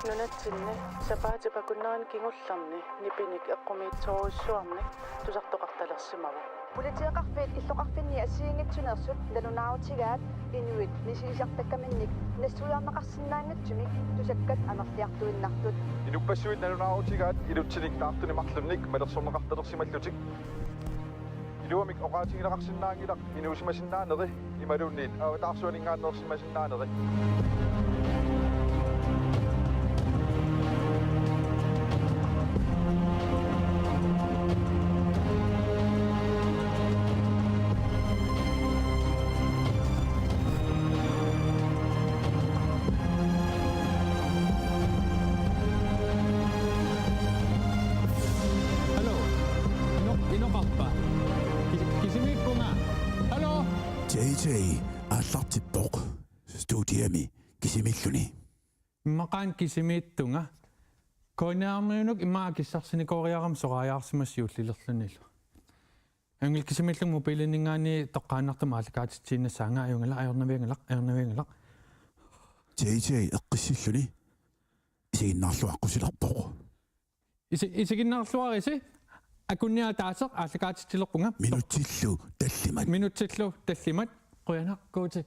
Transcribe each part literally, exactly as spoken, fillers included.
Nunatsinni sapaatip akunnerani kingullerni nipinik eqqumiitsorujussuarnik tusartoqartalersimavoq. Politieqarfiit illoqarfinni assigiinngitsuneersut nalunaarutigaat inuit misigisartakkaminnik nassuiarneqarsinnaanngitsumik tusakkat amerliartuinnartut. Inuppassuit nalunaarutigaat inutsinik taartunik marlunnik malersorneqartalersimallutik. Iluamik oqaatigineqarsinnaanngilaq inuusimasinnaaneri imaluunniit avataarsuaninngaanneersimasinnaaneri. Hallo. Ino-, inoqarpa? Kis-, kisimiippunga. Hallo. J J aallartippoq. Studiami kisimiilluni. Immaqaana kisimiittunga. K N R-miunuk immaqa akissarsinikooriarama soraajaarsimasut juullilerlunilu. Ajunngilaq, kisimiillunga mobilinninngaanniit toqqaannartumik aallakaatitsiinnassaanga. Ajunngilaq, ajornavianngilaq, ajornavianngilaq. J J eqqissilluni isiginnaarluaqqusilerpoq. Isi-, isiginnaarluarisi, akunniaataaseq aallakaatitsilerpunga. Minutsillu tallimat. Minutsillu tallimat. Qujanaq, Guuti.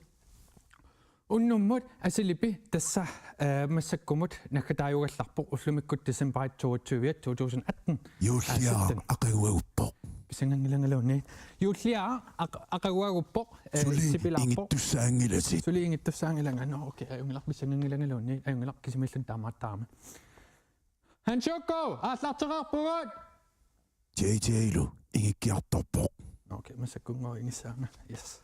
Unnummut asilipi tassa, eh, massakkumut naggataajugallarpoq ullumikkut decembarip toogtyve to tusind atten. Juulliaaq aqaguaguppoq. Pissanganngilanga luunniit. Juulliaaq aq-, aqaguaguppoq, eh, suli sipilaarpoq. Ingittussaanngilatit. Suli ingittussaanngilanga. Nå, okay, ajunngilaq, pissanganngilanga luunniit. Ajunngilaq, kisimiillunga taamaattarami. Hans Jukko, aallartereerpugut! J J-lu ingikkiartorpoq. Okay, massakkunngooq ingissaanga. Yes.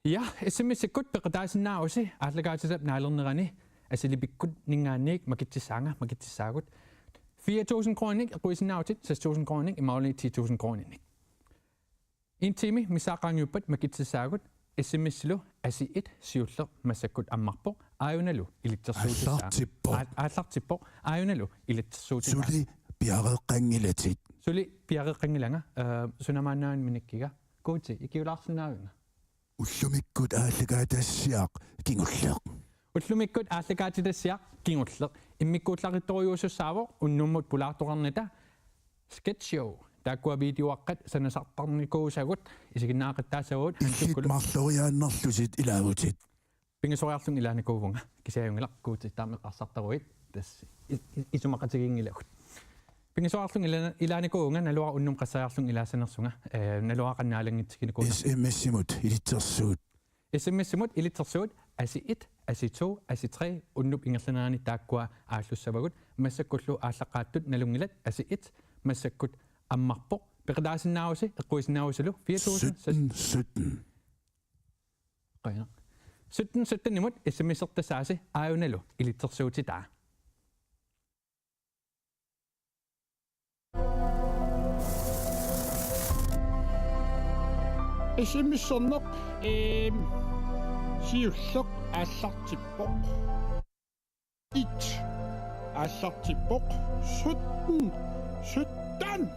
Ja, S M S-ikkut peqataasinnaavusi aallakaatitap naalernerani asilipikkunninngaanniit makitsissaanga, makitsissaagut. Fire tusind kroninik eqquisinnaavutit, seks tusind kroninik, imaluunniit ti tusind kroninik. En time missaat qaangiuppat makitsissaagut, S M S-ilu asi et siulleq massakkut ammarpoq, aajunalu ilitsersuutissaa. Aallartippoq. Aal-, aallartippoq, aajunalu ilitsersuutissaa. Suli piareeqqanngilatit. Suli piareeqqanngilanga, eh, sunamaannaana minikkiga. Guuti, ikiulaarsinnaavinga? Ullumikkut aallakaatitassiaq kingulleq. Ullumikkut aallakaatitassiaq kingulleq. Immikkuullarissorujussuussaavoq unnummut pulaartoqarnata Sketch Show. Taakkua videoaqqat sanasartarnikuusagut isiginnaaqattaassavagut. Illit Hansukkulu marloriaannarlutit ilaavutit. Pingasoriarlunga ilaanikuuvunga. Kisianni ajunngilaq, Guuti, taama eqqarsartaruit. Tassa i-, i-, isumaqatiginngilagut. Pingasoriarlunga ila-, ilaanikuuvunga, naluara unnuk qasseriarlunga ilaassanersunga. Eh, naluara qanoq naalanngitsiginikuuna. S M S-imut ilitsersuut. S M S-imut ilitsersuut asi et, asi to, asi tre, unnup ingerlanerani taakkua aallussavagut, massakkullu aallaqqaattut nalunngilat asi et, massakkut ammarpoq, peqataasinnaavusi, eqquisinnaavusilu, fire tusind sytten sytten. Qujanaq. Sytten sytten-imut S M S-ertassaasi aajunalu ilitsersuutitaa. S M S-erneq, ehm, siulleq aallartippoq. Et aallartippoq. Sytten sytten.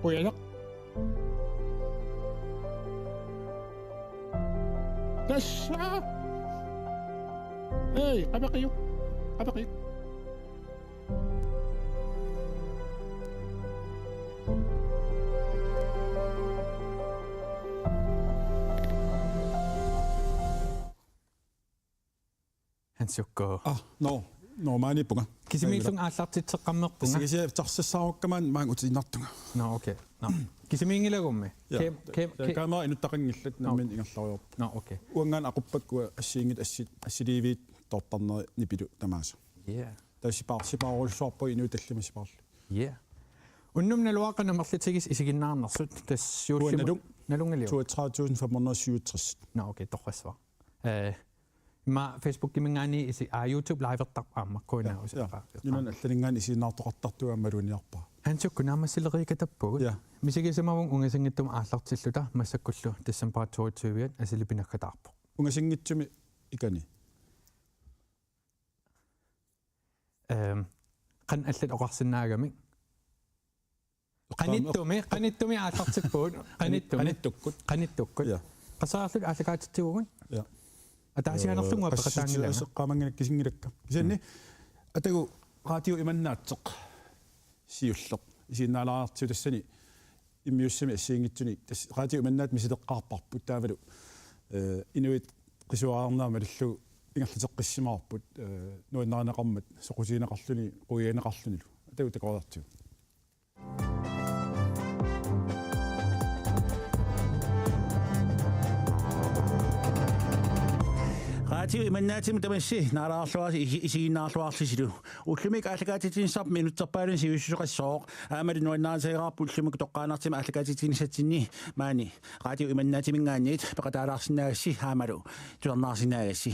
Qujanaq. Tassa. Hej, qapeqiuk. Qapeqiuk. Hans Jukko. Ah, nå. Nå, maaniippunga. Kisimiillunga aallartitseqqammerpunga. Kisianni tarsassaarukkamaan maanga utiinnartunga. Nå, okay. Nå. Kisimiinngilagummi. Ja. Kem-, kem-, ja, ke- kamera inuttaqanngillat nammineq ingerlariarpoq. Nå, okay. Uanngaanniit aquppakkut assigiinngitsut assi-, assiliiviit toortarneri nipilu tamaasa. Ja. Tassa sipaar-, sipaarujussuarput inuit tallimat sipaarlugit. Ja. Unnummut naluara qanoq amerlatigisut isiginnaarnersut, tassa juullimut. Uanga nalunngiliuk? Toogtredive tusind fem hundrede syvogtres. Nå, okay, torrassuaq. Eh, immaqa Facebookiminngaanniit isi-, aa, YouTube livertarpoq aamma, K N R. Ja, usi-, ja. Aa, nunani allaninngaanniit isiginnaartoqartartunga aamma imaluunniit arpaa. Hans Jukko, naammassileriikatappugut. Ja. Misigisimavunga ungasinngitsumik aallartilluta, massakkullu decembarip toogtyve-at asilipinaggattaarpoq. Ungasinngitsumik ikani? Ehm, qanoq allat oqarsinnaagamik. Qanittumi, qanittumi aallartippugut. Qanittumi. Qanittukkut. Qanittukkut. Ja. Qassaarlutik aallakaatitsivugut. Ja. Ataasianerlunga peqataanngilanga. Aseqqaamannginnakku kisinngilakka. Kisianni atagu Radio Imannaatsoq siulleq isiginnaalaartigu tassani immiussami assigiinngitsuni tassa Radio Imannaat misileqqaarparput taavalu, eh, inuit qisuariarnerat malillugu ingerlateqqissimavarput, eh, nuannarineqarmat soqutigineqarluni quianeqarlunilu. Atagu takoreertigu. Radio Imannaatsimi tamassi naalaarluarsi isi-, isiginnaarluarlisilu. Ullumi aallakaatitsinissaq minutserpaalunni sivisussuseqassooq. Aammalu nuannarisaqaarput ullumi toqqaannartumik aallakaatitsinissatsinni maani Radio Imannaatsiminngaanniit peqataalaarsinnaagassi aammalu tusarnaarsinnaagassi.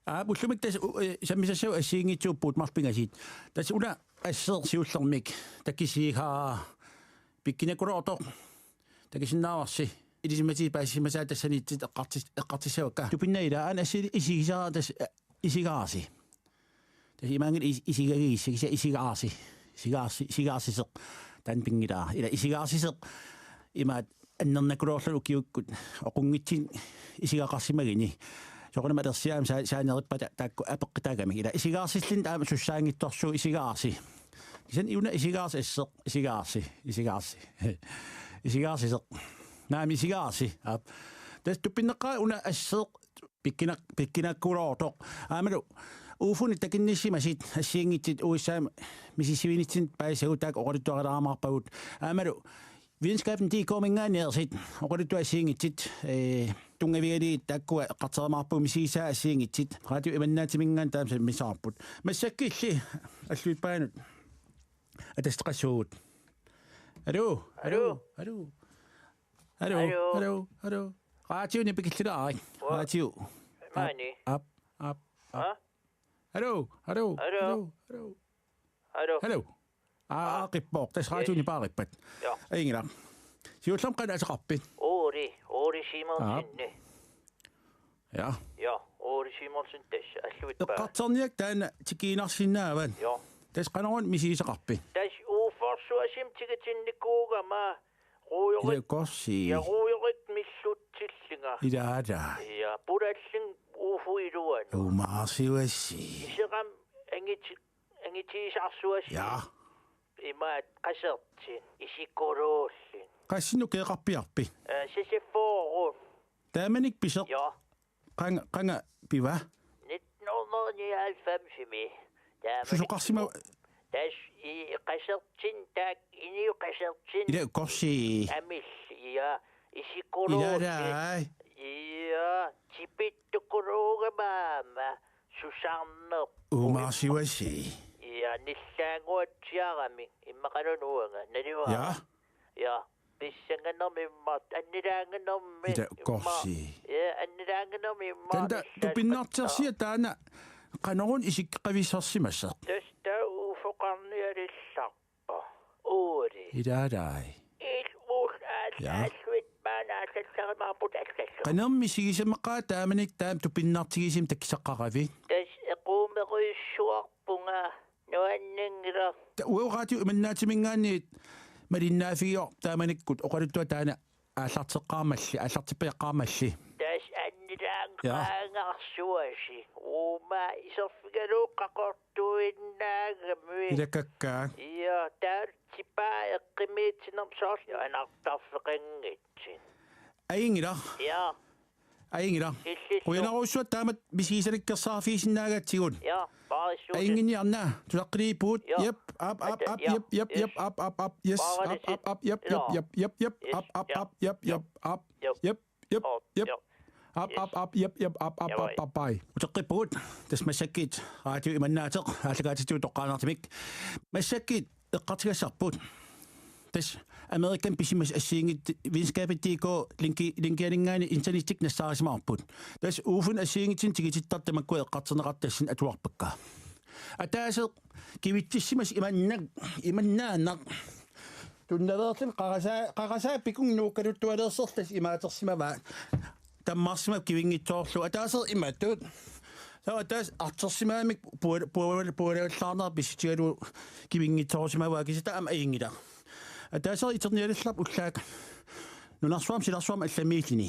Aa, ullumi tassa u-, eh, sammisassat assigiinngitsuupput marluk pingasut. Tassa una asseq siullermik takissuugaa pikkinakkuloortoq. Takusinnaavarsi. Ilisimatussuseq paasisimasaa tassaniittoq eqqartus-, eqqartussavakka. Tupinnaq ilaa aana assi isigisara tassa, eh, isigaarsi. Tassa imaanngilaq is-, isigagigissi, kisianni isigaarsi. Isigaarsi, isigaarsiseq. Taanna pinngilaa. Ilaa isigaarsiseq. Imaattoq annernakkuloorluni ukiukkut oqunngitsunik isigaqarsimaguni. Soorunami alersiaam saa-, saanerippata taakku apeqqutaagamik. Ilaa isigaarsilluunniit aamma sussaanngitsorsuuvoq isigaarsi. Kisianni una isigaarsi asseq, isigaarsi, isigaarsi. Isigaarsiseq. Naamik isigaarsi. Aap. Tassa tupinneqqaaq una asseq pikkinak-, pikkinakkuloortoq. Aammalu U F O-nik takunnissimasut assigiinngitsut U S A-mi misissuinitsinni paasisagut taakku oqaluttuarilaarmaarpagut. Aammalu Videnskaben dot com-minngaanneersut oqaluttuat assigiinngitsut, eh, tunngavigalugit taakkua eqqartorumaarpagut misigisaat assigiinngitsut. Radio Imannaatsiminngaanniit taama sammisavarput. Massakkut illit alluitsuunut atassaqassuugut. Aluu, aluu, aluu. Aluu, aluu, aluu. Raatiuni pikillilaari. Uaa. Raatiu. Maani. Aap, aap, aap. Haa? Aluu, aluu, aluu, aluu. Aluu. Aa, aa, qippoq. Tassa raatiuni paarippat. Ja. Ajunngilaq. Siullermik qanoq ateqarpit? Uuri, Uuri Simonsen. Aap. Ja. Ja, Uuri Simonsen tassa alluitsuunut. Eqqartorniakkut taanna tikiinnarsinnaavat. Ja. Tassa qanoruna misigisaqarpit? Tassa U F O-rsuarmi tikitinnikuugama ruujorit. Ilaa korsi. Ja ruujorit millutsillunga. Ilaa. Ja, pulallin U F O iluanut. Uumaarsiuassi. Iseqam angit-, angitigisarsuassi. Ja. Imaattoq qasertit, isikuluullit. Qassinik ukioqarpiarpit? Eh, seksogfyrre. Taamanikkut pisoq? Ja. Qanga, qanga piva? Nitten hundrede nioghalvfems-imi. Taamanikkut. Susoqarsimava? Tassa i-, qasertinik taakku, inuit qasertinik. Ilaa korsi. Amillit, ja, isikuluullit. Ilaa. Ja, tipittukuluugama aamma. Susarnerput. Uumaarsiuassi. Ja, nillaaguatsiarami. Immaqaluunniit uanga. Naluara. Ja. Ja. Pissanganermi immaqa. Annilaanganermi. Ilaa korsi. Ja, annilaanganermi immaqa. Tassa nillaaguatsiarami. Tupinnartorsiat taanna qanoruna isikkoqavissarsimasoq. Tassa taava U F O-qarnialillarpoq. Uuli. Ilaa. Ilaa uul aal-, ja, aalluit maani aallallarmaapput allallu. Qanormi misigisimaqaat taamanikkut taama tupinnartigisumik takusaqaravit? Tassa eqqumeerujussuarpunga nuanninngilaq. Ta-, uagut Radio Imannaatsiminngaanniit malinnaaffigivarput taamanikkut oqaluttuaq taanna aallarteqqaarmalli, aallartippiaqqaarmalli. Tassa annilaangaarsuasi. Ja. Uuma iserfigalugu qaqortuinnaagami. Ilakakka. Ja, taava tipaa eqqumiitsinermi soorlu anartarfeqanngitsoq. Ajunngilaq. Ja. Ajunngilaq. Illillu. Qujanarujussuaq taamatut misigisalikkersaarfigisinnaagatsigut. Ja, paarissaagut. Ajunnginniarna, tusaqqilerpugut. Ja. Jep, aap, aap, aap, ja, jep, jep, jep, yes, aap, aap, aap, yes, aap, paarissaagut, aap, aap, jep, jep, ja, jep, jep, jep, yes, aap, aap, ja, aap, jep, jep, aap, jep, jep, jep, jep, jep, jep, aap, aap, aap, jep, jep, jep, aap, aap, jep, jep, aap, aap, aap, jep. Uteqqippugut, tassa massakkut Radio Imannaateq aallakaatitsivoq toqqaannartumik. Massakkut eqqartugassarput. Tassa Amerikami pisimasut assigiinngitsut videnskaben dot com linki-, linkianinngaanniit internettikkut nassaarisimavarput. Tassa U F O-nik assigiinngitsunik tikitittartut tamakkua eqqartorneqartut tassani atuarpakka. Ataaseq kivitsissimasoq imannak, imannaannaq. Tunnaveerluni qarasaa-, qarasaat pikunga nuukkaluttualersor tassa imaatersimavaat. Tammarsimapput kivinngitsoorlugu ataaseq imatut. Taava ataaseq artorsimagamik pua-, pua-, pualavallaarnera pissutigalugu kivinngitsoorusimavaa, kisianni taama ajunngilaq. Ataaseq iternialallarpoq ullaaq nunarsuarmi silarsuarmi allamiilluni.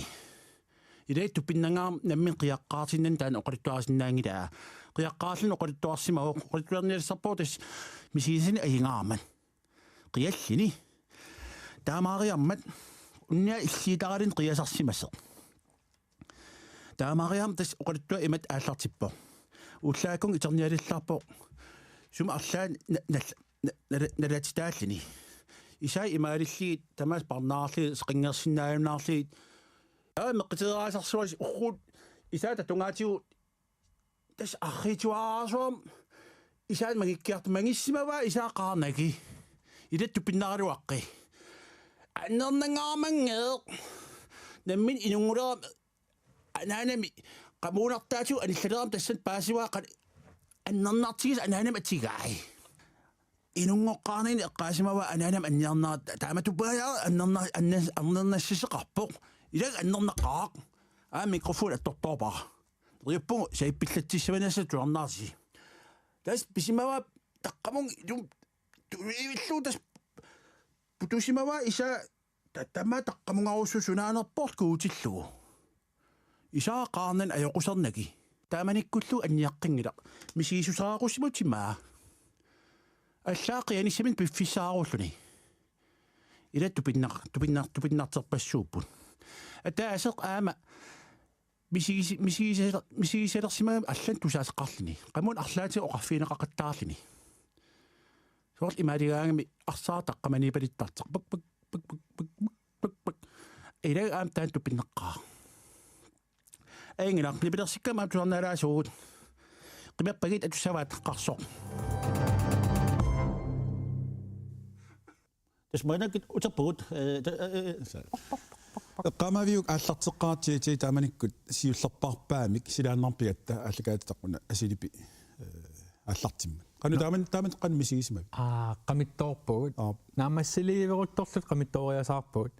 Ilai tupinnangaarmat nammineq qiaqqaartinnani taanna oqaluttuarisinnaanngilaa. Qiaqqaarluni oqaluttuarsimavoq, oqaluttuarniassarpoq tassa misigisani ajungaarmat. Qialluni. Taamaariarmat unnia illiitaralin qiasarsimasoq. Taamaariarmat tassa oqaluttuaq imatut aallartippoq: Ullaakkut iternialerlarpoq sumut arlaat na-, nal-, na-, nala-, nalatitaalluni. Isai imaalillugit tamaasa parnaarlugit seqinngorsinnaajunnaarlugit. Aa, meqqiteeraasarsuasi urrut isaata tungaatigut tassa arriitsuararsuarmik isaat mangikkiartu mangissimavaa isaa qaarnaki. Ilai tupinnaraluaqqi. Annernangaarmanngeeq. Nammineq inunngulerami anaanami qamuunartaatigut anillaleramik tassani paasivaa qali annernartigisoq anaanami atugai. Inunngoqqaarnini eqqaasimavaa anaanami anniarnera ta-, taamatupajaaq annerna-, anner-, annernassisoqarpoq. Ilai annernaqaaq. Aa mikrofon attortoorpara. Riuppungu saippillatsissavanassat tuarnaarsi. Tassa pisimavaa taqqamunga ilumut tulivillugu tassa putusimavaa isaa ta-, tamaat taqqamungaarussuuvoq sunaanerpoq kuutillugu. Isaa qaarnani ajoqusernaki. Taamanikkullu anniaqqinngilaq. Misigisusaarusimut timaa. Allaat qianissaminut piffissaarulluni. Ilai tupinnar-, tupinnar-, tupinnarterpassuupput. Ataaseq aamma misigisi-, misigisi-, misigisalersimagami allanut tusaasoqarluni. Qamuuna arlaatigut oqarfigineqaqattaarluni. Soorlu imaaligaangami arsaartaq qamaniipalittartoq. Pak, pak, pak. Ilai aamma taanna tupinneqqaaq. Ajunngilaq, nipilersikkama aamma tusarnaalaassuugut. Qimappagit atussavaat qarsoq. Tassa maannakkut uterpugut, eh, ta-, eh, eh, sa-, eqqaamaviuk aallarteqqaartigitit taamanikkut siullerpaarpaamik silaannarpigatta aallakaatitaquna asilipi, eh, aallartimmat. Qanoq taaman-, taaman qanoq misigisimavit? Aa, qamittoorpugut. Aap. Naammassiliiveruttorluta qamittooriasaarpugut.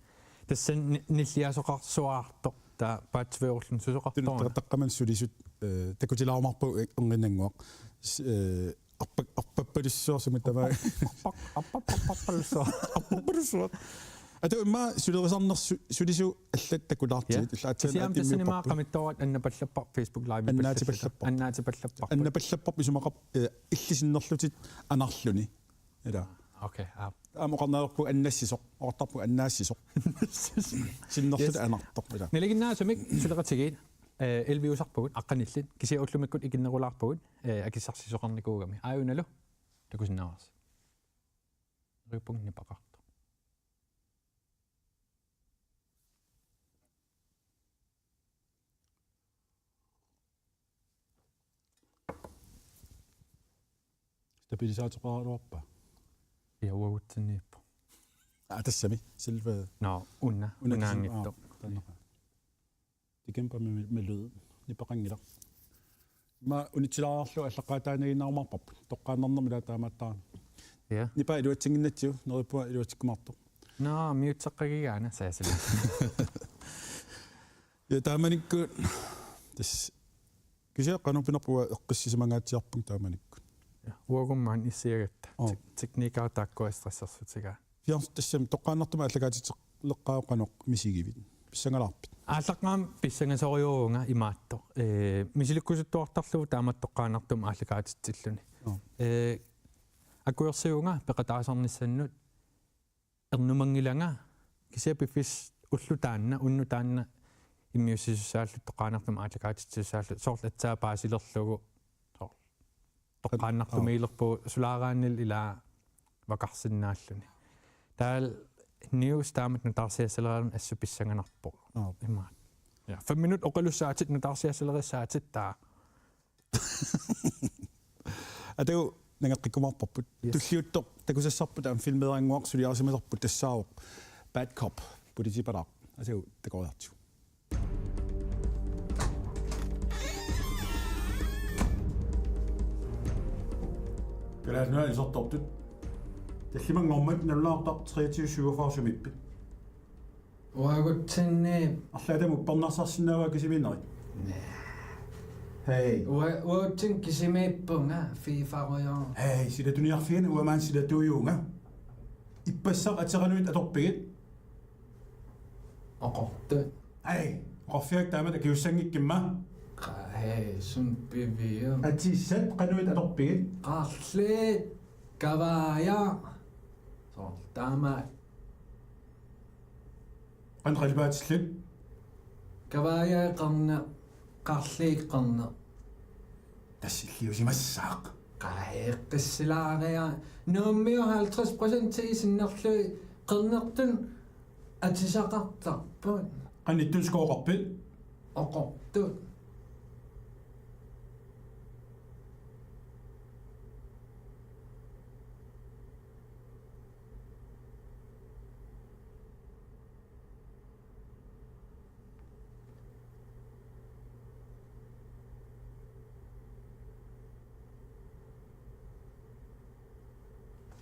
Tassa ni-, nilliasoqarsuaartoq, taava paatsiveerulluni susoqartoq. Tun-, taqqamani sulisut, eh, takutilaarumaarpagut erniinnannguaq. S-, eh, arpak-, arpappalussuarsimut tamaat. Arpak-, arpak-, arpappalussuaq. Arpappalussuaq. Ata immaqa sulerisarneq su-, sulisut allat takulaartigit. Ja. Ilaa aatsaat kisianni aamma tassa immaqa immiupparput. Qamittoorata annapallappara Facebook Live-imi. Annaatipallapparput. Annaatipallapparput. Annapallappara isumaqarpoq, eh, illit sinnerlutit anarluni. Ilaa. Okay, aap. Aamma oqarneqarpugut annassisoq, oqartarpugut annaassisoq. Sinnerlutit Yes. anartoq, ilaa. Nalinginnaasumik suleqatigiit, eh, elleveusarpugut, aqqanillit, kisianni ullumikkut ikinnerulaarpugut, eh, akissarsisoqarnikuugami. Aajunalu, takusinnaavarsi. Riuppunga nipaqartoq. Stabilisatoreraluarpa? Ja, uagutsinniippoq. Aa, tassami. Selve. Nå, una. Una unaanngitsoq. Aa, taanna. Tikimpa me, me lyden. Nipaqanngilaq. Immaqa unitsilaarlugu aallaqqaataannaginnarumaarparput. Toqqaannarnermi ilaa taamaattarami. Ja. Nipaa iluatsinnginnatsigu, neriuppunga iluatsikkumaartoq. Nå, miutseqqagigaana saasili. Ja, taamanikkut tassa kisianni qanoq pinerpua eqqissisimangaatsiarpunga taamanikkut. Ja, uagummi issiagatta. Oo. Tek-, teknikeri taakkua stressersutigaa. Fians tassami toqqaannartumik aallakaatitseqqaarpit qanoq misigivit? Pissangalaarpit? Aallaqqaammut pissangasorujuuvunga imaattoq. Ee, misilikkusuttuartarlugu taamatut toqqaannartumik aallakaatitsilluni. Oo. Ee, akuersivunga peqataasarnissannut ernumanngilanga kisianni piffissaq ulloq taanna, unnuk taanna immiussisussaalluta toqqaannartumik aallakaatitsisussaalluta soorlu aatsaat paasilerlugu soorlu toqqaannartumiilerpugut sulaaraanni ilaa vakarsinnaalluni. Taava news taamatut nutaarsiassaleraluni assut pissanganarpoq. Aap. Imaat. Ja, fem minut oqalussaatit nutaarsiassalerissaatit taava. Atagu nangeqqikkumaarparput. Yes. Tulliuttoq takusassarput aamma filmeerannguaq suliarisimasarput tassaavoq Bad Cop, politiipalaaq. Atagu takoriartigu. Kalaallit Nunaat isertortut. Tallimanngormat nalunaaquttap treogtyve syvogfyrre sumiippit? Uagutsinni. Arlaatami uppernarsarsinnaavaa kisimiinnerit? Næ. Hej. Ua-, uagutsinni kisimiippunga fiifarujoor. Hej, silatuniarfiani uanga maani silatuujuunga. Ippassaq ateqanuit atorpigit? Oqortut. Hej. Oqarfigaakka taamatut akisussanngikkumma. Qaa, hej, sumut piviuk? Atissat qanoq atorpigit? Qarliit, kavaajaa. Soorlu taama. Qanoq qalipaatillit? Kavaajaa qerneq, qarliit qerneq. Tassa illiusimassaaq. Qaa, eqqissilaariaruk. Nuummiut halvtreds procent sinnerlugit qernertut atisaqartarput. Qanoq ittunik scoreqarpit? Oqartut.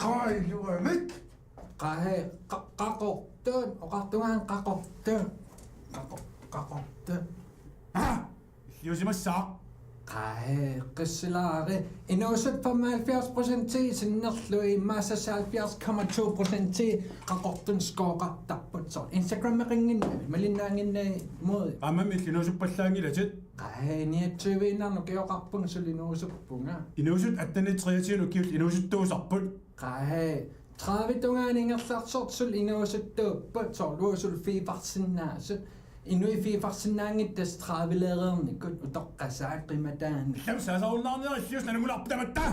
Qaa, iluamik. Qaa, hej, qa-, qaqortut, oqartunga qaqortut. Qaqor-, qaqortut. Aa! Illiusimassaaq. Qaa, hej, eqqissilaariaruk. Inuusut femoghalvfjerds procent sinnerlugit, immaqa seksoghalvfjerds komma to procent qaqortunik scoreqartarput. Soorlu Instagrameqannginnami, malinnaannginnami. Aammami illit inuusuppallaanngilatit. Qaa, hej, niogtyveinnarnik ukioqarpunga suli inuusuppunga. Inuusut atteniit treogtyve ukiut inuusuttuusarput. Qaa, hej, tredive tungaanut ingerlaartortut suli inuusuttuupput, soorlu uagut suli fifarsinnaasut. Inuit fifarsinnaanngitsut tassa tredive-leereernikut, utoqqasaat qimataani. Illamut saasarunnaarniaruk, illiussaq nalunngulaarpoq tamatta.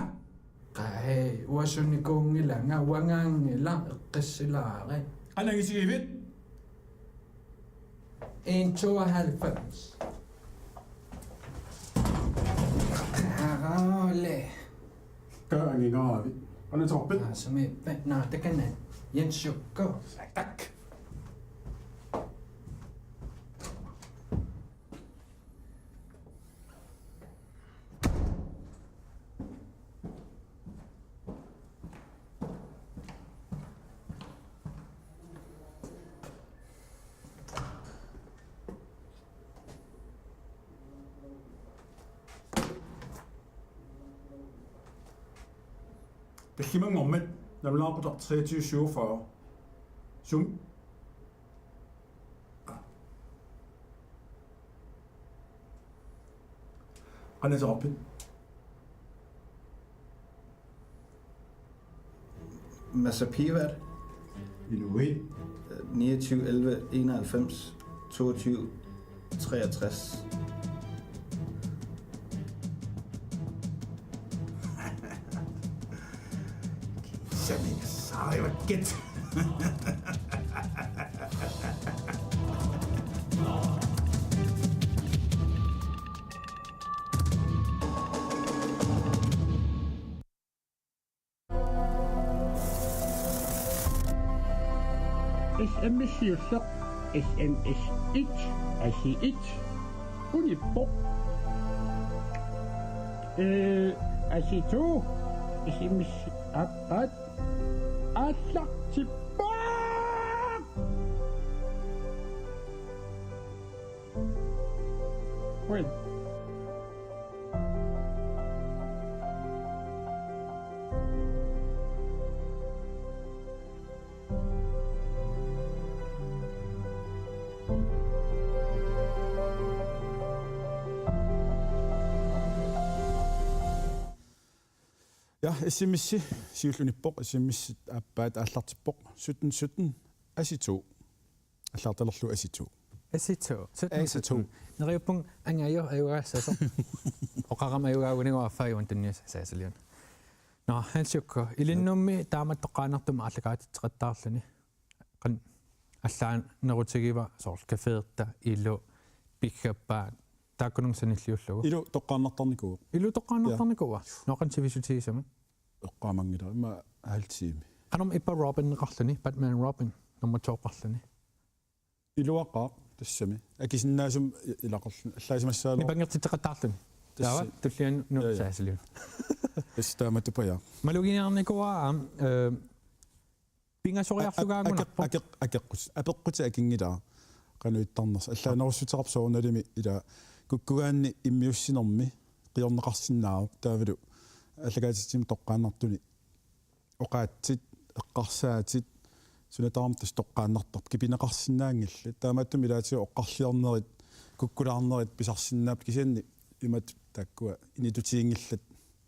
Qaa, hej, uanga sunikuunngilanga, uangaanngilaq, eqqissilaariaruk. Qanoq angisigivit? En tooghalvfems. Arale. Qaa, angingaavit. Qanoq ateqarpit? Aa, sumiippat? Naa, takanna. Jens Jukko. Tak. Tallimanngormat nalunaaqutaq treogtyve syvogfyrre. Sum? Qanoq ateqarpit? Masa Pivat. Inuit. Niogtyve elleve enoghalvfems toogtyve treogtres. Sami, sari vakket. S M S siulleq, S M S et, asi et, unippoq. Øh, asi to, S M S aappaat, aallartippoq! Uin. Ja, S M S siulleq unippoq, S M S aappaat aallartippoq, sytten sytten, asi to. Allaartalerlugu asi to. Asi to. Sytten sytten. Neriuppunga angajoq ajugaassasoq. Oqarama ajugaagunigooq affaa juuntunniussaq saasiliuna. Nå, Hans Jukko, ilinnummi taamatut toqqaannartumik aallakaatitseqattaarluni. Qanoq allaanerutigiva soorlu cafeerta, ilu, piggappaat, taakkununnga sanilliullugu. Ilu toqqaannartarnikuuvoq. Ilu toqqaannartarnikuuvoq. Ja. Nå, qanoq sivisutigisama? Eqqaamanngilara, immaqa halv time. Qanormi ippa Robineqarluni, Batman Robin, nummer to-qarluni? Iluaqaaq tassami. Akisinnaasumik i-, ilaqarluni. Allaasimassagaluarpoq. Nipangertitseqattaarluni. Tassa. Taava tulliani nu-, ja, ja, saasiliuna. Tassa taamatut paja. Maluginiarnikuuara aamma, øh, pingasoriarlugaangunarpoq. Ake-, ake-, akeqqut-, apeqqutit akinngilara. Qanoq ittarnersoq. Allaanerussuteqarpoq soorunalimi ila kukkugaanni immiussinermi qiorneqarsinnaavoq taavalu aallakaatitsimik toqqaannartuni oqaatsit, eqqarsaatit, suna tamarmi tassa toqqaannartarput, kipineqarsinnaanngillat. Taamaattumik ilaatigut oqarliornerit kukkulaarnerit pisarsinnaapput kisianni imatut taakkua initutiinngillat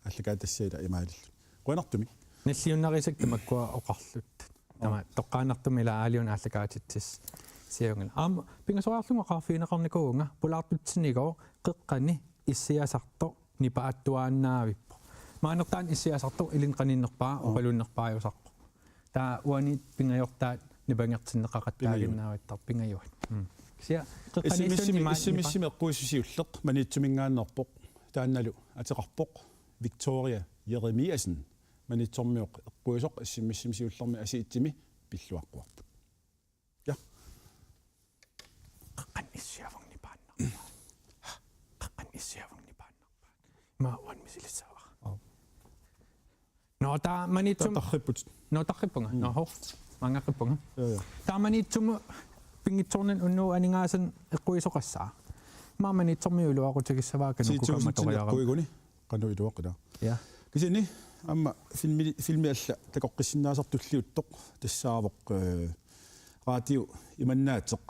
aallakaatitassat ila imaalillutik. Qujanartumik. Nalliunnarisakka tamakkua oqarlutik. Tama toqqaannartumik ila aaliuna aallakaatitsis siaunngilaq. Aamma pingasoriarlunga oqarfigineqarnikuuvunga pulaartutsinigo qeqqani issiasartoq nipaattuaannaavippoq. Maannertaani issiasartoq ilinnut qaninnerpaaq, oqalunnerpaajusarpoq. Taava uani pingajortaat nipangertinneqaqattaaginnaavattarpoq pingajuat. Mm. Kisianni qeqqaniissuani imaat nipa- S M S-imi eqquissut siulleq Maniitsuminngaanneerpoq. Taannalu ateqarpoq Victoria Jeremiassen. Maniitsormioq eqquisoq S M S-imi siullermi Aasiatsimi pilluaqquarput. Ja. Qeqqani issiavunga nipaannarpaat. Qeqqani issiavunga nipaannarpaat. Ima uani misilissaavara. Nå, taava Maniitsum-, Tarripput. Nå, tarrippunga. Mm. Nå, hov. Maanngaqqippunga. Ja, ja. Taava Maniitsumut pinngitsoornani unnuup aningaasanut eqquisoqassaaq. Ima Maniitsormiut iluaqutigissavaat Kanukukkamma toriarama. Ti tusind eqquiguni. Qanoq iluaqila. Ja. Kisianni aamma filmi, filmi alla takoqqissinnaasartoq tulliuttoq tassaavoq, eh, Radio Imannaateq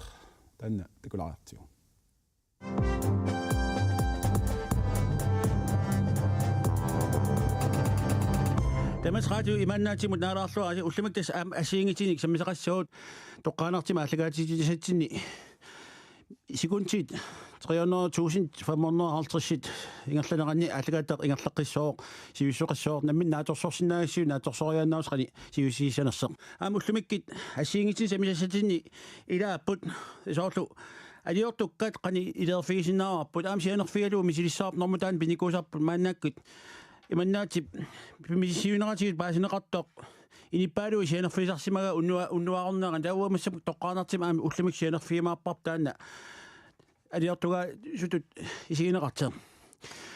taanna takulaariartigu. Tamaasa Radio Imannaatimut naalaarluarisi ullumikkut tassa aamma assigiinngitsunik sammisaqassaagut toqqaannartumik aallakaatitsisatsinni sekundit tre hundrede tusind fem hundrede og halvtreds ingerlaneranni aallakaatitaq ingerlaqqissooq, sivissuteqqissooq, nammineq naatsorsorsinnaagassiuk naatsorsoriaannaavoq qanoq sivissutissanersoq. Aamma ullumikkut assigiinngitsunik sammisassatsinni ilaapput soorlu aliortukkat qanoq iliorfigisinnaavarput, aamma sianerfigalugu misilissavarput, normut taanna pinikuusarput maannakkut. Imannaatip misissuineratigut paasineqartoq inuppaaluit sianerfigisarsimagaat unnua-, unnuarunneeran, taava uanga massakkut toqqaannartumik aamma ullumikkut sianerfigimaarparput taanna aliortugaasutut isigineqartoq.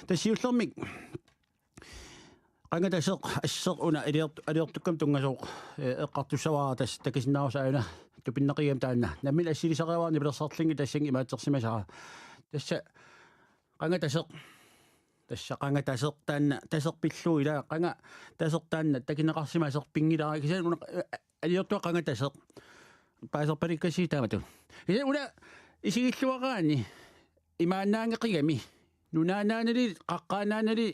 Tassa siullermik qanga taseq, asseq una aliort-, aliortukkamik tunngasooq, eh, eqqartussavara tassa takusinnaavarsi aajuna tupinnaqigami taanna. Nammineq assilisarivarput nipilersorlunga tassannga imaattorsimasara. Tassa qanga taseq. Tassa qanga taseq taanna, taseq pillugu ilaa, qanga taseq taanna takuneqarsimasoq pinngilara. Kisianni una, eh, aliortuga qanga taseq. Paaserpalikkassi taamatut. Kisianni una isigilluaraanni imaannaanngeqigami. Nunaannaanili, qaqqaannaanili,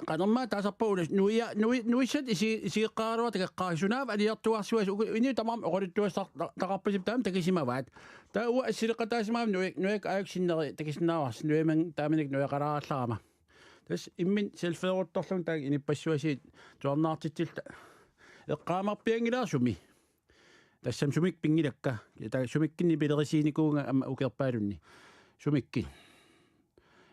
qanormaa taasarpagut una nuia-, nui-, nuissat isi-, isigeqqaaraluartut takoqqaarput. Sunaaffa aliortugarsuasi uku-, inuit tamarmik oqaluttuassar-, ta-, taqarpasippoq taama takusimavaat. Taava uanga assileqataasimagama nuia-, nuiakka aajuku sinneri takusinnaavara. Nuiamang taamanikkut nuiaqalaarallarama. Tassa imminut selfieeruttorlunga taanna inuppassuasiit tusarnaartitsilluta. Eqqaamarpianngilara sumi. Tassami sumikkut pinngilakka. Taava sumikkunni pilerisiinikuuvunga aamma ukiorpaalunni. Sumikkut.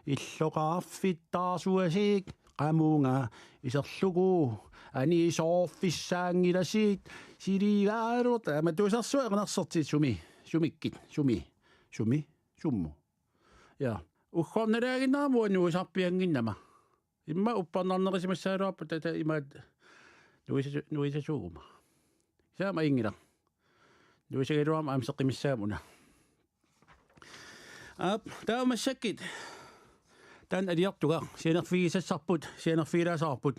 Illoqarfittaarsuasiit qamunga iserlugu anisoorfissaanngilasiit siligaalu taama tusarsuaq erinarsortit sumi. Sumikkut. Sumi. Sumi. Summu. Ja. Uggornalaaginnarama uanga nuisarpiannginnama. Immaqa uppernarnerisimassagaluarpoq taava imaat nuisa-, nuisasuuguma. Kisianni aamma ajunngilaq. Nuisagaluarama aamma seqimissaagama una. Aap, taava massakkut. Taanna aliortugaq, sianerfigisassarput, sianerfigilaassavagut.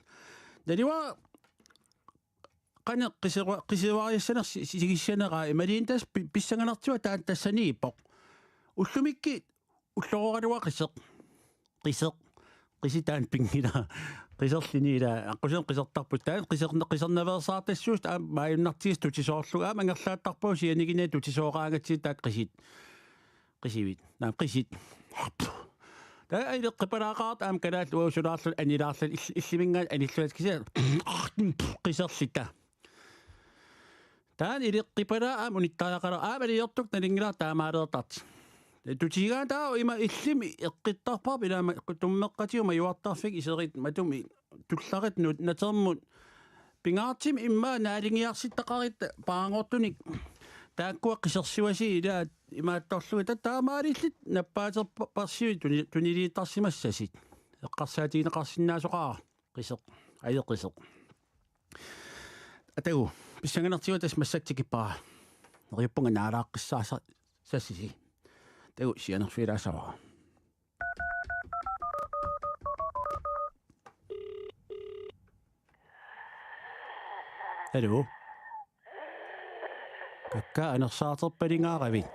Naluara qanoq qisua-, qisuariassanersoq si-, sigissaneraa imaluunniit tassa pi-, pissanganartigaa taanna tassaniippoq. Ullumikkut ullorooraluaq qiseq. Qiseq. Qisip taanna pinngilaa. Qiserluni ilaa. Aqqusinermi qisertarput. Taanna qiserna-, qisernaveersaartassuusoq aamma maajunnartigisoq tutisoorlugu. Aamma angerlaattarpagut sianikinneq tutisooraangatsigit taakku qisit. Qisivit. Naamik, qisit. Taava ileqqipalaaqaartoq aamma kalaallit uanga sulaarluni anilaarluni ill-, illuminngaanniit anillunga kisianni qiserluta. Taanna ileqqipalaaq aamma unittariaqalaaq aamma aliortukkut nalunngilara taamaaleertartoq. Tutigaanni taava ima illumi eqqittarparput ilaama tummeqqatigut majuartarfik iserit matumi tullarit nu-, natermut pingaartumik immaqa naaligiarsittaqarutta paarngortunik taakkua qisersuasiit ilaat imaattorlugit taava taamaalillutit nappaaterpa-, parsiui tuni-, tuniliittarsimassasut. Eqqarsaatigineqarsinnaasoqaara qiseq. Ajo qiseq. Atagu, pissanganartigaa tassa massakkut tikippara. Neriuppunga naalaaqqissaasa-, sassisi. Atagu, sianerfigilaassavara. Hallo? Kakkaak anersaarterpalungaaravit?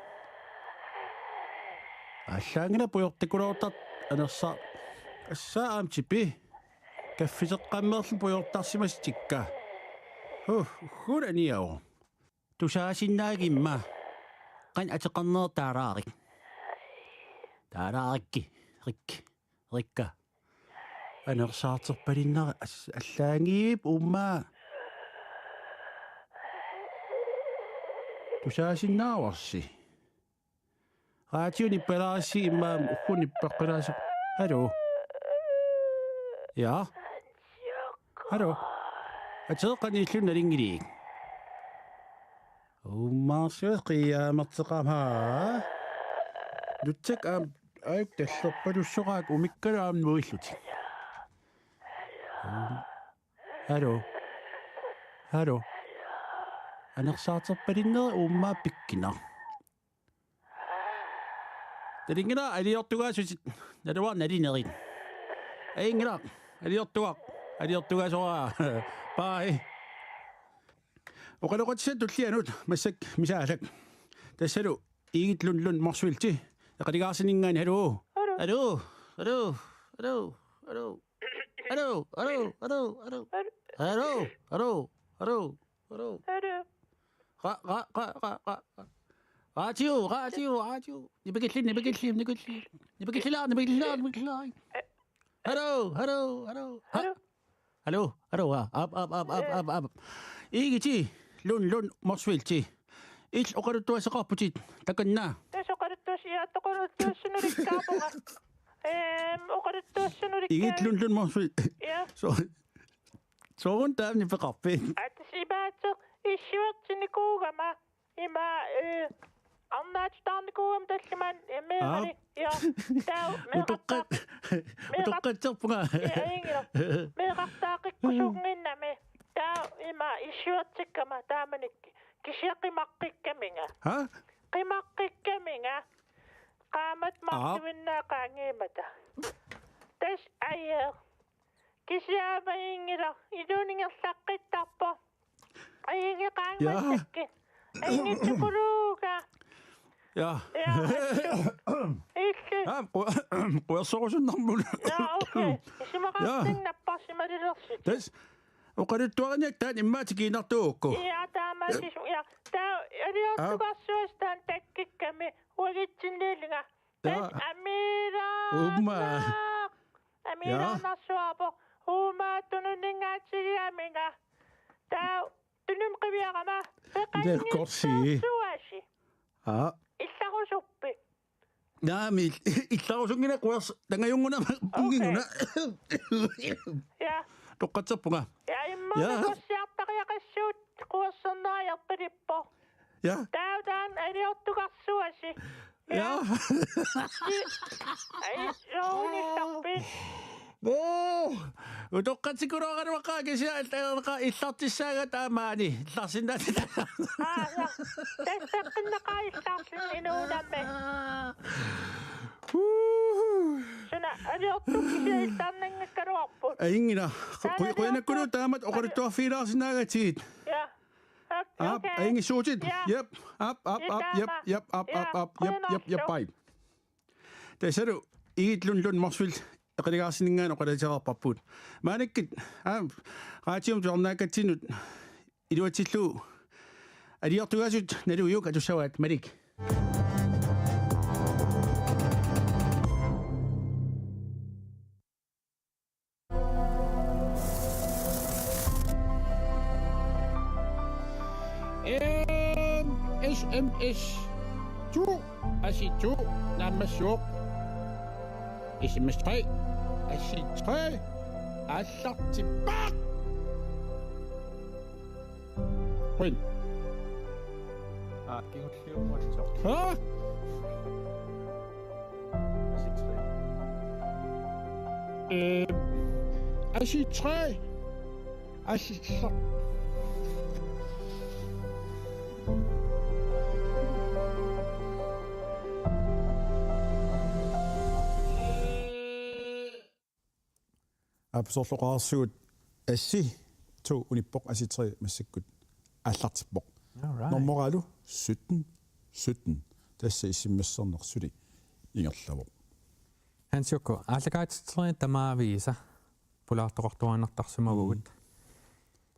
Allaanngilaq pujortakkuloortartoq anersa-, assaa aamma tipi. Kaffiteqqammerlu pujortarsimassutikka. Huh, ugguuna aniavoq. Tusaasinnaagimma. Qanoq ateqarnerit taalaarik. Taalaarik. Rik. Rikka. Anersaarterpalunnerit as-, allaanngilaq uummaa. Tusaasinnaavarsi. Radioni palaasi immaqa ugguuna paqqilaasa. Hallo. Ja. Hallo. Ateqarneq illup nalunngilik. Uummaarsuaq qiiaamerteqama. Nutsak aamma ajuk tallerpalussoraak umikkalu aamma nuillutik. Hallo. Hallo. Anersaarterpalunnerit uummaa pikkunaq. Nalunngilara aliortugaasutit naluara nalunerit. Ajunngilaq, aliortugaq, aliortugaasoraa. Bye. Oqaloqatissaaq tullianut massakkut misaalak. Tassalu Egedlund Lund Motzfeldt. Eqalugaarsinngaanniit hallo. Hallo. Hallo. Hallo. Hallo. Hallo, hallo, hallo, hallo. Hallo, hallo, hallo, hallo. Hallo. Ra-, ra-, ra-, ra-, ra-, ra-. Radio, radio, radio. Nipikilli, nipikilli, nipikilli. Nipikillilaa, nipikillilaa, nipikillilaa. Hallo, hallo, hallo. Ha-, hallo. Hallo, hallo, ah, aap, aap, aap, aap, aap, aap. Egede Lund Lund Motzfeldt. Illit oqaluttuassaqarputit, takanna. Tassa oqaluttuass-, ja, oqaluttuassanulikkaapunga. Ehm, oqaluttuassanulikkaa-. Egede Lund Lund Motzfeldt. Ja. So-, sooruna taama nipeqarpit? Aatsaat imaattoq issuertinnikuugama ima, eh, arnaatitaarnikuugama tallimaanni, eh, meerali. Aap. Ja. Taava meeqqat-, utoqqat-, meeqqat-, utoqqatserpunga. Ja, ajunngilaq. Meeqqattaaqikkusunnginnami. Taava ima issuertikkama taamanikkut. Kisianni qimaqqikkaminga. Ha? Qimaqqikkaminga. Qaammat, aap, marluinnaat qaangiummata. Tassa aja. Kisianni aamma ajunngilaq. Iluani ingerlaqqittarpoq. Ajunngilaq qaangiummata. Ja. Ajunngitsukulukka. Ja. Ja, assu. Illit. Ja, qu-, quersorusunnarmut. Ja, okay. Isumaqartinnaappassima lilersit. Tassa oqaluttuariniakkat taanna immaqa tikiinnartuugukku. Ja, taamaasillunga. Ja, taava aliortugarsuasi taanna takkukkami uagutsinniillunga. Ja. Tassa amiilaarnaq. Uummaa. Amiilaarnarsuarpoq. Uummaa tununninngaatigigaminga. Taava tunumut qiviarama. Peqanngitsoorsuasi. Aa. Illarusuppit? Naamik, illarusunnginnakku quers-, tangajunnguna, okay, punnginguna. Ja. Toqqatserpunga. Ja, immaqa, ja, quersiartariaqassuutit quersornariarpalippoq. Ja. Taava taanna aliortugarsuasi. Ja. Ja. Ai, soorunallarpit. Boo! Utoqqatsikuluaraluaqaaq kisianni illartissaagatta aamma maani. Illarsinnaatitaq. Aa, ja. Tassaqqinneqaaq illarsinneq inuunami. Huhu. Suna aliortukkut kisianni illarnanngikkaluarput. Ajunngilaq. Qu-, qu-, qujanarsuaq. Qujanarsuaq taamatut oqaluttuarfigilaarsinnaagatsigit. Ja. Aap, okay. Ajunngitsuutit. Ja. Jep. Aap, aap, aap, jep, jep, aap, aap, aap, jep, jep, jep, bye. Tassalu Egede Lund Lund Motzfeldt eqalugaarsinninngaanniit oqaluusereerparput. Maannakkut, aa, radiumik tusarnaakkatsinnut iluatsillugu aliortugaasut naluviuk atussavaat, Malik. En S M S to, assiit to, naammassivoq. S M S tre, assiit tre, aallartippoq. Qujan. Aa, kingulliunnguassaaq. Haa? Assiit tre. Øh, assiit tre. Assiit tre. Aap, soorlu oqarsugut, assiit to unippoq, assiit tre massakkut aallartippoq. All right. Normoralu sytten sytten. Tassa S M S-erneq suli. ingerlavoq. Hans Jukku, aallakaatitseriarlugit tamaviisa pulaartoqartuaannartarsimavugut.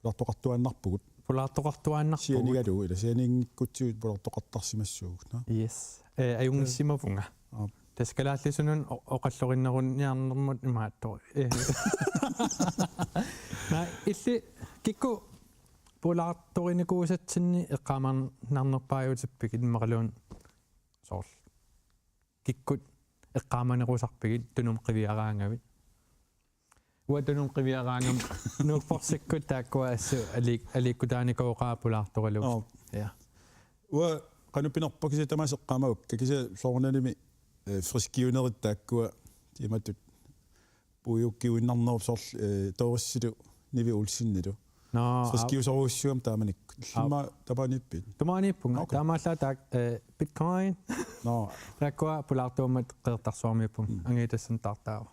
Pulaartoqartuaannarpugut. Pulaartoqartuaannarpugut. Sianigalugu ila sianiinngikkutsigu pulaartoqartarsimassuugut, nå? Yes. Eh, ajunngissamaarpunga. Aap. Tassa kalaallisullu o-, oqalluinnerunniarnermut imaattoq. Eh. Naa, illit kikkut pulaartorinikuusatsinni eqqaamanarnerpaajuutippigit imaluunniit soorlu. Kikkut eqqaamanerusarpigit Tunumi qiviaraangavit. Uanga Tunumi qiviaraangama Nuukporsikkut taakkua assut ali-, aliikkutaanikuugaat pulaartoralugu. Aap. Ja. Uanga qanoq pinerpoq kisianni tamaasa eqqaamavakka kisianni soorunalimi, eh, friskiunerit taakkua imatut puiukkiuinnarnerup soorlu, eh, Doris-ilu Nivi Olsenilu. Nå, aap. Friskiusorujussuugami taamanikkut. Illimmi tamaaniippiit? Tamaaniippunga. Okay. Taamaallaat taak-, eh, Bitcoin. Nå. Taakkua pulaartuummat Qeqertarsuarmiippunga. Mm. Angitassan taartaava.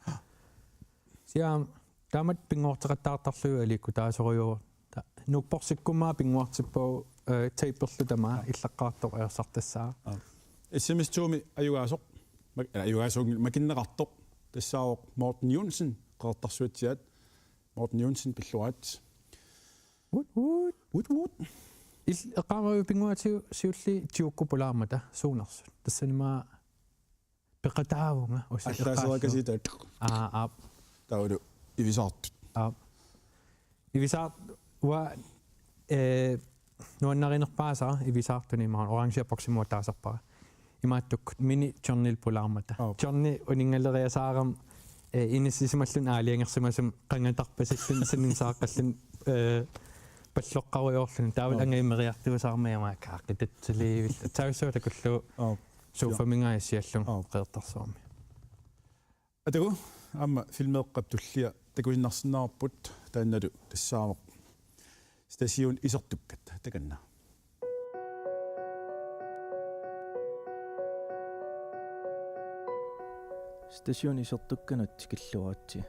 Siam, taamatut pinnguarteqattaartarlugu aliikkutaasorujuuvoq. Ta-, Nuukporsikkummaa pinnguartippagu, eh, taperlu tamaat illaqqaartoq ersartassaa. Aap. S M S to-mi ajugaasoq. Mak-, eh, ajugaasoq makinneqartoq. Tassaavoq Morten Johnsen, Qeqertarsuatsiaat. Morten Johnsen, pilluarit. Woot, woot. Woot, woot. Il-, eqqaamavit pinnguaatigut siulliit Jukku pulaarmata suunersut. Tassanimaa peqataavunga usi-, Allaaserakasiit. Aa, aap. Taavalu ivisaartut. Aap. Ivisaar-, uanga, eh, nuannarinerpaasara ivisaartuni imaluunniit orange boksimuattaasarpara. Imaattukkut mini Johnny pulaarmata. Aap. Johnny uninngaleriasaarami, eh, inissisimalluni aalajangersimasumi qangatarpasilluni saninisaaqqalluni, eh, palloqqarujoorluni. Taavalu Aap. Angajumeriartuusaarami imaakkaaqqitatsilivil. Taussuutakullu Aap. Sofamingaasiallun Aap. Qeqertarsuarmi. Atagu, aamma filmeeqqap tullia takusinnarsinnaavarput taannalu tassaavoq Station Isertukkat takanna. Station Isertukkanut tikilluaritsi.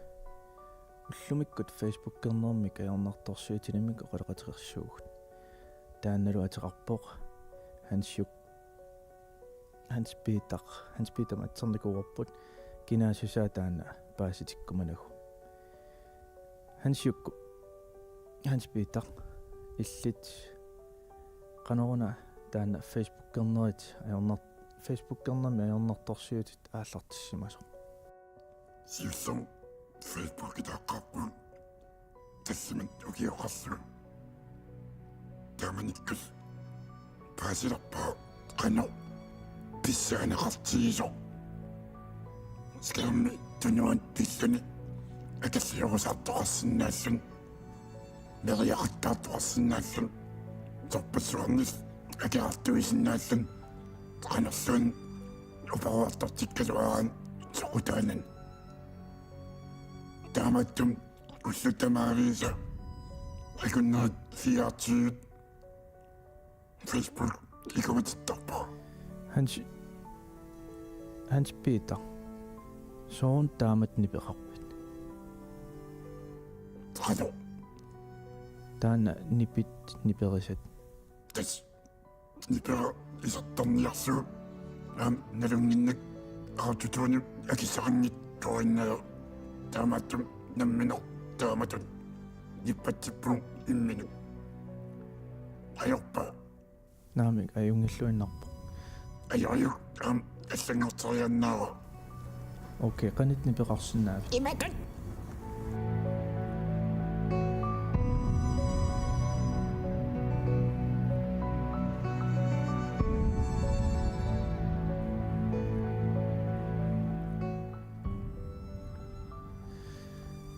Ullumikkut Facebookernermik ajornartorsiutinimik oqaloqateqarsuugut. Taannalu ateqarpoq Hans Juk-, Hans Peter, Hans Peter matsernikuuarput kinaassusaa taanna paasitikkumanagu. Hans Jukku, Hans Peter, illit qanoruna taanna Facebookernerit ajornar-, Facebookernermi ajornartorsiutit aallartissimasoq? Siullermik Facebookitaaqqaarpunga tallimat ukioqarlunga. Taamanikkut paasilerpara qanoq pissaaneqartigisoq. Skærmi tunuani pilluni akerliugusaartoqarsinnaalluni, neriaqattaartoqarsinnaalluni, sorpassuarnillu akerartuisinnaalluni, qanorluunniit uparuartortikkaluaraanni soqutaanani. Taamaattumik ullut tamaviisa akunnerit fireogtyve Facebook ikumatittarpara. Hans, Hans Peter, sooruna taamatut nipeqarpit? Qanoq? Taanna nipit niperisat. Tassa nipera isertarniarlugu aamma nalunnginnakkit autotune akissaqanngitsoq, taamaattumik nammineq taamatut nippatsippunga imminut. Ajorpa? Naamik, ajunngilluinnarpoq. Ajorajuk, aamma allanngorteriaannaavoq. Okay, qanoq nipeqarsinnaavit? Imatut.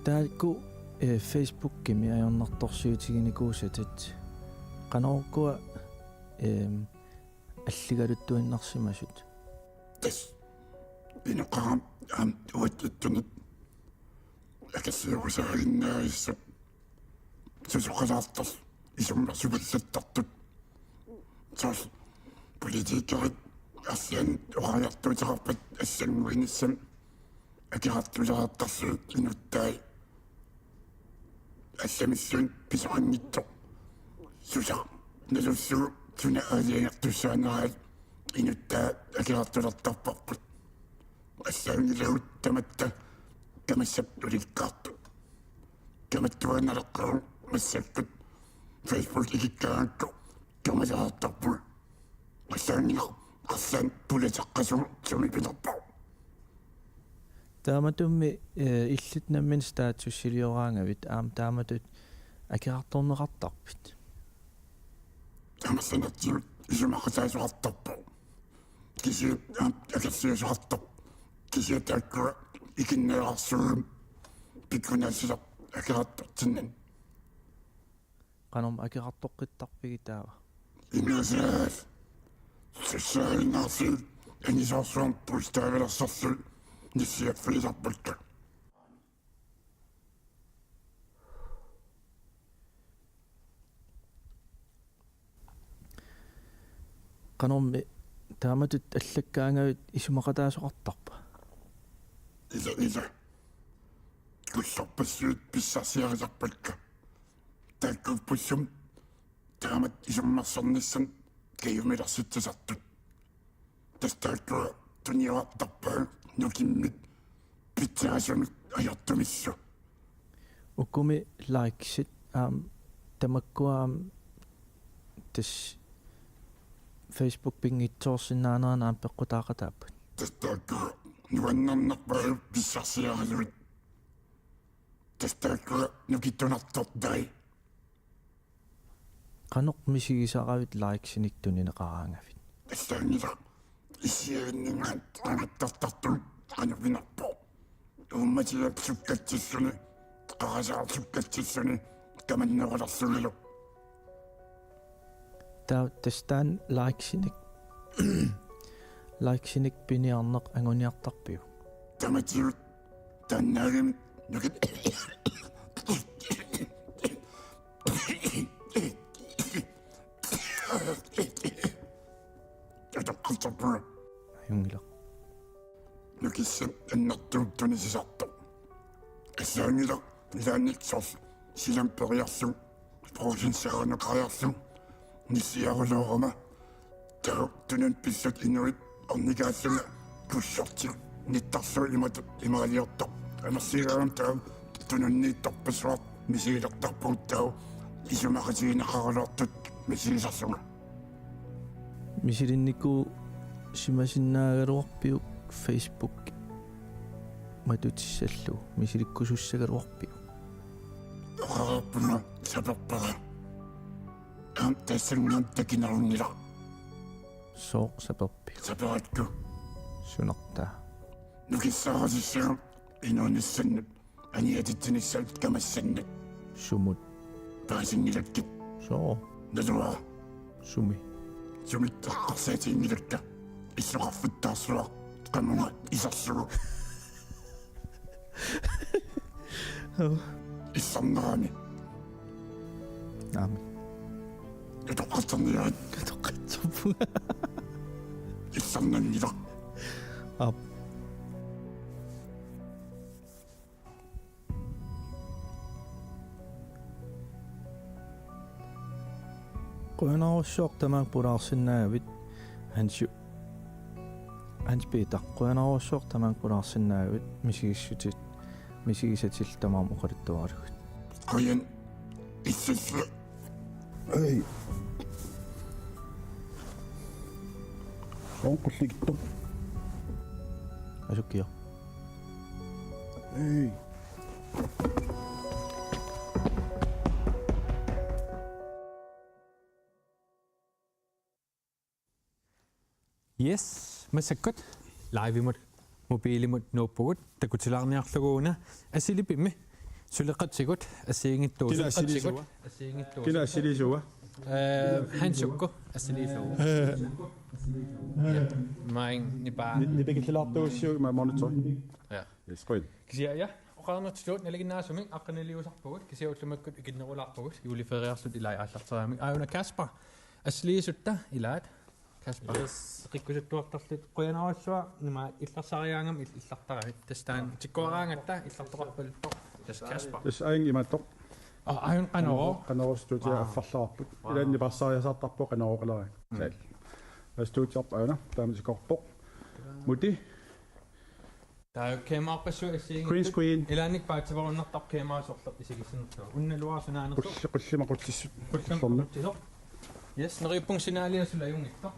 Taakku, eh, Facebookimi ajornartorsiutiginikuusatit qanorukkua, ehm, alligaluttuinnarsimasut? Tassa inoqarami aamma uattuttunut akerliugusaaginnarissut susoqalaartarluni isummersuallattartut. Soorlu politikerit arlaannik oqariartuuteqarpata allannguinissami akerartulerartarlugit inuttai allamilluunniit pisoqanngitsoq susaq nalussuup suna aalajangertussaaneraat inuttai akerartulertarparput. Assaanngilaq tamatta kamassap ulikkaartu. Kamattuaannaleqqaarun massakkut Facebook ikikkaangakku kamalaartarput. Assaanngilaq arlaannik pulateqqasumut sumi pinerpoq. Taamatummi, eh, illit nammineq statussilioraangavit aamma taamatut akerartorneqartarpit? Tamassanartigut isumaqataasoqartarpoq. Kisianni aamma akerliusoqartarpoq. Kisianni taakkua ikinnerarsuugami pikkunaassisarput akerartortinnani. Qanormi akerartoqqittarpigit taava? Ingasaat. Sussaaginnarsiuk angisoorsuarmik bogstavilersarsiuk nissiaffigisarpakka. Qanormi taamatut allakkaangavit isumaqataasoqartarpa? Ila, ila. Kullorpassuit pissarsiarisarpakka. Taakkuupput sumi taamatut isummersornissaat kajumilersitsisartut. Tassa taakkua tuniorartarpaat nukimmik pitsaasunut ajortumillu. Ukumi likesit aamma tamakkua aamma tassa Facebook pinngitsoorsinnaanerannut aamma peqqutaaqataappat. Tassa taakkua nuannernerpaat pissarsiarilugit. Tassa taakkua nukittunartortai. Qanoq misigisaravit likesinik tunineqaraangavit? Assaanngilaq issiavinningaat qangattartartut qanoq pinnerpoq. Uummatigalugu sukkatsissuni, qarasaarlukkatsissuni kamannerulerlunilu. Taava tassa taanna likesinik, likesinik piniarneq anguniartarpiuk? Tamatigut taannaagami nukit- Atoqqartarpunga. Ajunngilaq. Nukissat annertuumik tunisisartoq. Assaanngilaq ilaanni soorlu silammik periarlugu, provinsaaruneqariarlugu, nissiarulorama. Taava tununnik pissutsit inuit ornikaallunga kullortik nittarlugu imatut imaaliortoq. Amerligaangama taava tununniittorpassuarnik misigilertarpugut taava isumaqatigineqaraluartut misigisarlunga. Misilinnikuusimasinnaagaluarpiuk Facebook matutissallugu? Misilikkusussagaluarpiuk? Oqareerpunga saperpara. Aamma tassanngaanniit takinerunngilaq. Sooq saperpiuk? Saperakku. Sunartaa? Nukissaarutissagama inuunissannut aniatitsinissamut kamassannut. Sumut? Paasinngilakkit. Sooq? Naluara. Sumi? Sumik eqqarsaatiginngilakka. Illoqarfittaarsuaq qamunga iserlugu. Issarnerami. Aami. Atoqqartarniarit. Atoqqartarpunga. Issarnanngilaq. Aap. Qujanarsuaq tamaanga pulaarsinnaagavit, Hansi-, Hans Peter. Qujanarsuaq tamaanga pulaarsinnaagavit, misigissutit, misigisatillu tamaasa oqaluttuaralugit. Qujan, issussaq. Ei. Soorlu qullikittoq. Asukkiaq. Ei. Yes, massakkut live-imut mobiilimut nuuppugut, takutilaarniarlugu una Assilipimmi suleqatigut assigiinngitsuusoq. Kina assiliisuua? Assigiinngitsuusoq. Kina assiliisuua? Eh, Hans Jukku assiliisuuvoq. Eh. Ja, maanna nipaa. Ni-, nipikillilaartuussiuk ima monitori. Ja. Yes, qujan. Kisianni ja, oqarnertut nalinginnaasumik aqqaniliusarpugut, kisianni ullumikkut ikinnerulaarpugut, juleferiarluta ilai aallarteriaramik. Aajuna Kasper, assiliisutta ilaat. Kasper. Yes. Qikkusuttuartarlutit, qujanarsuaq, nima illarsariaangama il-, illartaravit. Tassa taanna tikkuaraangatta illartoqarpaluttoq. Tassa Kasper. Tassa aajuna imaattoq. Aa, aajuna Qanorooq. Qanorooq studio. Wow. Affarlaarput. Wow. Ilaanni parsariasaartarpoq Qanorooqaleraangat. Mm. Saal. Studiorput aajuna, taama tikkorpoq. Muti. Taava kameraarpassuit assigiinngitsut. Green screen. Ilaannik paatsiveerunnartarpoq kamera sorleq isigissanerlugu. Unnaluaaq sunaanersoq. Qulli-, qullima qutsissut. Qullima qutsisoq. Yes, neriuppunga signalia suli ajunngitsoq.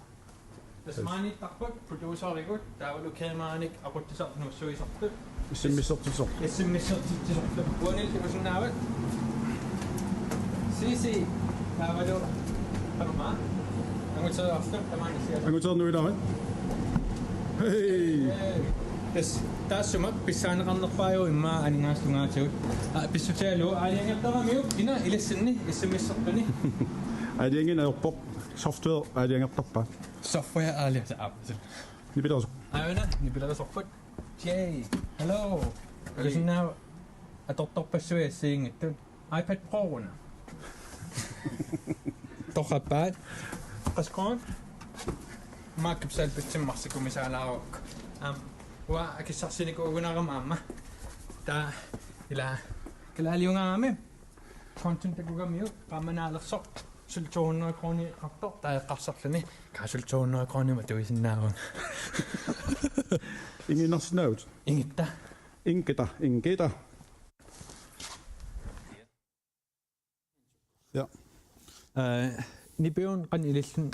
Tassa maaniittarput, produceritut, taavalu kameraanik aqutsisartut nuussuisartut. S M S-ertitsisoq. S M S-ertitsisoq. Uanil tigusinnaavat. C C. Taavalu. Arma. Anguteriarlugu tamaani siat. Anguteriarlugu ilaavat. Hej. Tassa taassuma pissaaneqarnerpaajuvoq immaqa aningaasat tungaatigut. Aa, pissutigalugu aalajangertaramiuk ina ilissinni S M S-ertuni. Aalajangiineq ajorpoq. Software aalajangertarpaa. Software aalajangertarpaa. Nipilersoq. Aana, nipilersorput. Jay, hello. Hey. Kusinaa atortorpassuit assigiinngitsut. iPad Pro-una. Torrappaat. Qaskon. Makkip salpitsim marsikumisaalaaruuk. Am, uanga akissarsinikuugunarama aamma. Taava ila kalaaliungaarami. Konton takugamiuk, qaammanaalersoq, suli to hundrede kroneqartoq, taava eqqarsarluni, kaa suli to hundrede kroner matuisinnaavunga. Inginnarsinnaavutit? Ingitta. Ingitta, ingitta. Ja. Eh, nipiuna qanoq ililluni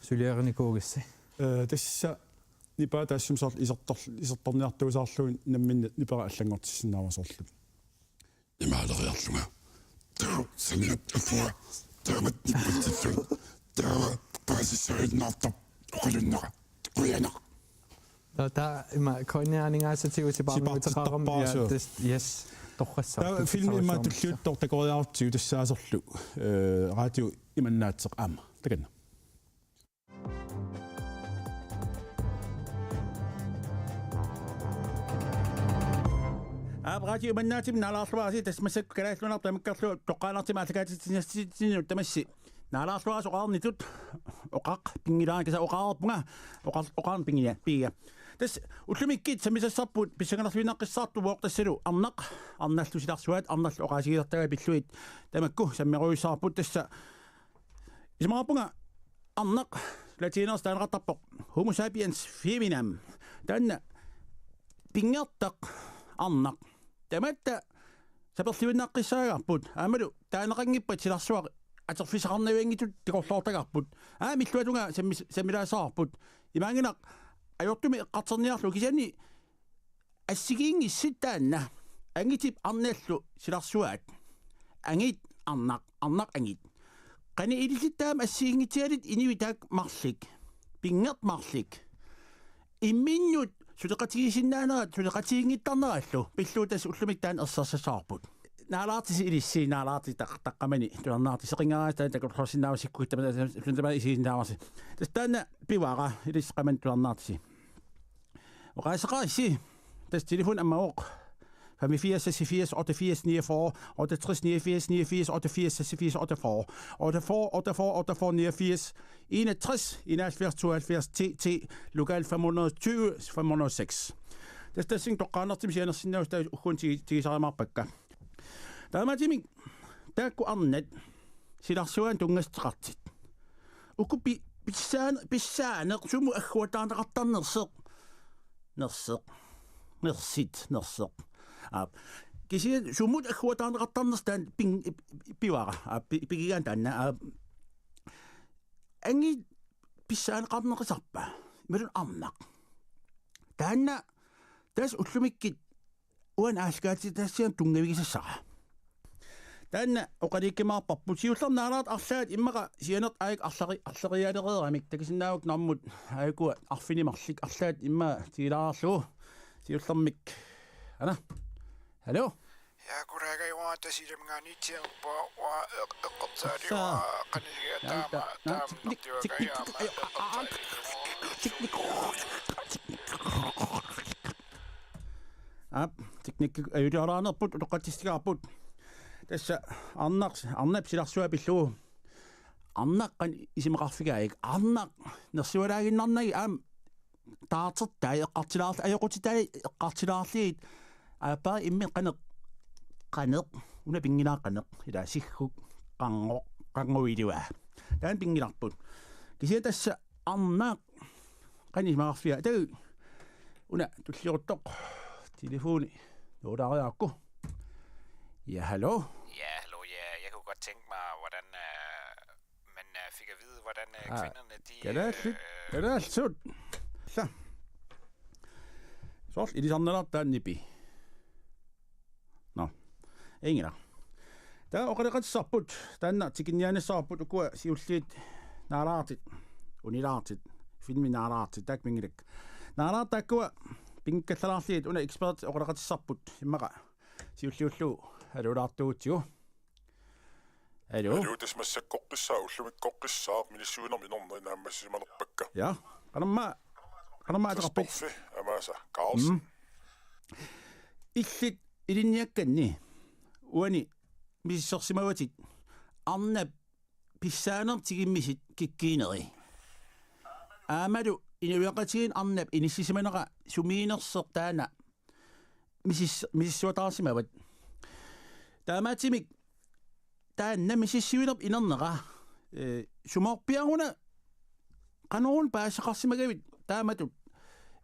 suliarinikuugissi? Eh, tassa nipaa taassuma soorlu isertor-, isertorniartuusaarlugu nammineq nipera allanngortissinnaavara soorlu. Imaaleriarlunga. Taava saniat apua. Taava nippatsillunga. Taava paasissaajunnaartarpoq oqalunnera. Qujanaq. Taava, taava ima coinia aningaasatigut sipaarniuteqarami. Sipaartittarpara. Ja, suu. Tassa, yes. Torrassaaq. Taava filmi ima tulliuttoq takoriarutsigu tassaasorlu, eh, radio Imannaatseq aamma. Takanna. Aap, Radio Imannaatsimut naalaarluarisi, tassa massakkut Kalaallit Nunaannut tamakkerlugu toqqaannartumik aallakaatitsinissatsinut tamassi. Naalaarluarisi oqarnittut, oqaq pinngilaarnikuuvoq, oqareerpunga, oqar-, oqarneq pinngilaat, piia. Tassa ullumikkut sammisassarput pissanganarluinnaqqissaartuuvoq tassalu arnaq, arnallu silarsuaat, arnallu oqaasigilertagaat pillugit tamakku sammerujussuusarput tassa. Isumaqarpunga arnaq, latiinersaanneqartarpoq Homo sapiens feminam. Taanna pinngertaq arnaq. Tamatta saperluinnaqqissaagarput. Aammalu taaneqanngippat silarsuaq atorfissaqarnavianngitsut takorloortagarput. Aamma illuatungaa sammis-, sammilaassavarput. Imaanngilaq ajortumik eqqartorniarlugu kisianni assigiinngissut taanna. Angutip arnallu silarsuaat. Angut arnaq, arnaq angut. Qanoq ilillutit taama assigiinngitsigalutit inuit taakku marluk. Pinngertat marluk. Imminnut suleqatigiissinnaanerat, suleqatigiinngittarnerallu. Pillugu tassa ullumikkut taanna ersersassavarput. Naalaartisi ilissi, naalaartisi taq-, taqqamani. Tularnaartisi seqingaarasi taanna takorloorsinnaavasi kukkuttama taanna isiginnaavarsi. Tassa taanna pivara ilissi qamani tularnaartisi. Oqaaseqarissi, tassa telefon ammavoq. Femogfirs, seksogfirs, otteogfirs, niogfyrre, otteogtres, niogfirs, niogfirs, otteogfirs, seksogfirs, otteogfyrre, otteogfyrre, otteogfyrre, otteogfyrre, niogfirs, enogtres, enoghalvfjerds, tooghalvfjerds, T T, lokal fem hundrede og tyve, fem hundrede og seks. Tassa tassani toqqaannartumik sianersinnaavusi taava ugguuna tigi-, tigisarumaarpakka. Taamaattumik taakku arnat silarsuaanut tunngassuteqartut. Uku pi-, pissaan-, pissaaneq sumut agguataarneqartarnersoq. Nersoq. Nersut, nersoq. Aap. Kisianni sumut agguataarneqartarnersoq taanna ping-, pivara. Aap, pi-, pigigaanni taanna. Aap. Angut pissaaneqarneqisarpa? Imaluunniit arnaq. Taanna, tassa ullumikkut uani aallakaatitassiaannut tunngavigisassara. Taanna oqaluukkumaarparput siullermik naalaartut arlaat immaqa sianertut aajuku arlari-, arlariaalereeramik takusinnaavat naamik aajuku arfineq-marluk arlaat immaqa tigilaarlugu siullermik. Ana. Hallo? Ja, goddag, uanga Tasiilaminngaanniit, uanga eq-, eqqorsaatigaa, uanga qanisiga taama, taama teknik, teknik, teknik, teknik. Aap, teknikki ajuliaraanerput, utoqqatsissutigaarput. Tassa arnaq, arnap silarsuaa pillugu. Arnaq qanoq isumaqarfigaagit. Arnaq nersualaaginnarnagit aamma taartertai eqqartulaarl-, ajoqutitai eqqartulaarlugit. Aappaa immi qanoq, qanoq, una pinngilara qanoq, ila sigguk, qangoq, qanguiluaa. Taanna pinngilarput. Kisianni tassa arnaq qanoq isumaqarfigaa. Taava Una tulliuttoq telefoni nuulaariarakku. Ja, hallo. Ja, hallo, ja. Jeg kunne godt tænke mig, hvordan øh, man øh, fik at vide, hvordan øh, Aa, kvinderne de... Kalaallit, øh, kalaallisut. Sa. Soorlu ilisarnalaartaannipi. Nå, inginnera. Taava oqaloqatissarput, taanna tikinniaanissarput ukua siulliit naalaartit, unilaartit, filmi naalaartit, taakku minngilakka. Naalaartit taakkua pinngikkallarlugit una ekspertit oqaloqatissarput immaqa siulliullugu aluulaartuutsigu. Aluu. Aluu, tassa massakkoqqissaaq, ullumikkoqqissaaq, minissuinermi inerneq naammassisimanerpakka. Ja, qanormaa, qanormaa ateqarpit? Christoffer, amaasa, Carlsen. Mm. Illit ilinniakkanni, uani misissorsimavatit, arnap pissaanermik tigummisut kikkuuneri. Aammalu inuiaqatigiinni arnap inissisimanera sumiinnersoq taanna misis-, misissuataarsimavat. Taamaattumik taanna misissuinermik inernera, eh, sumoorpiaruna qanoruna paasisaqarsimagavit taamatut,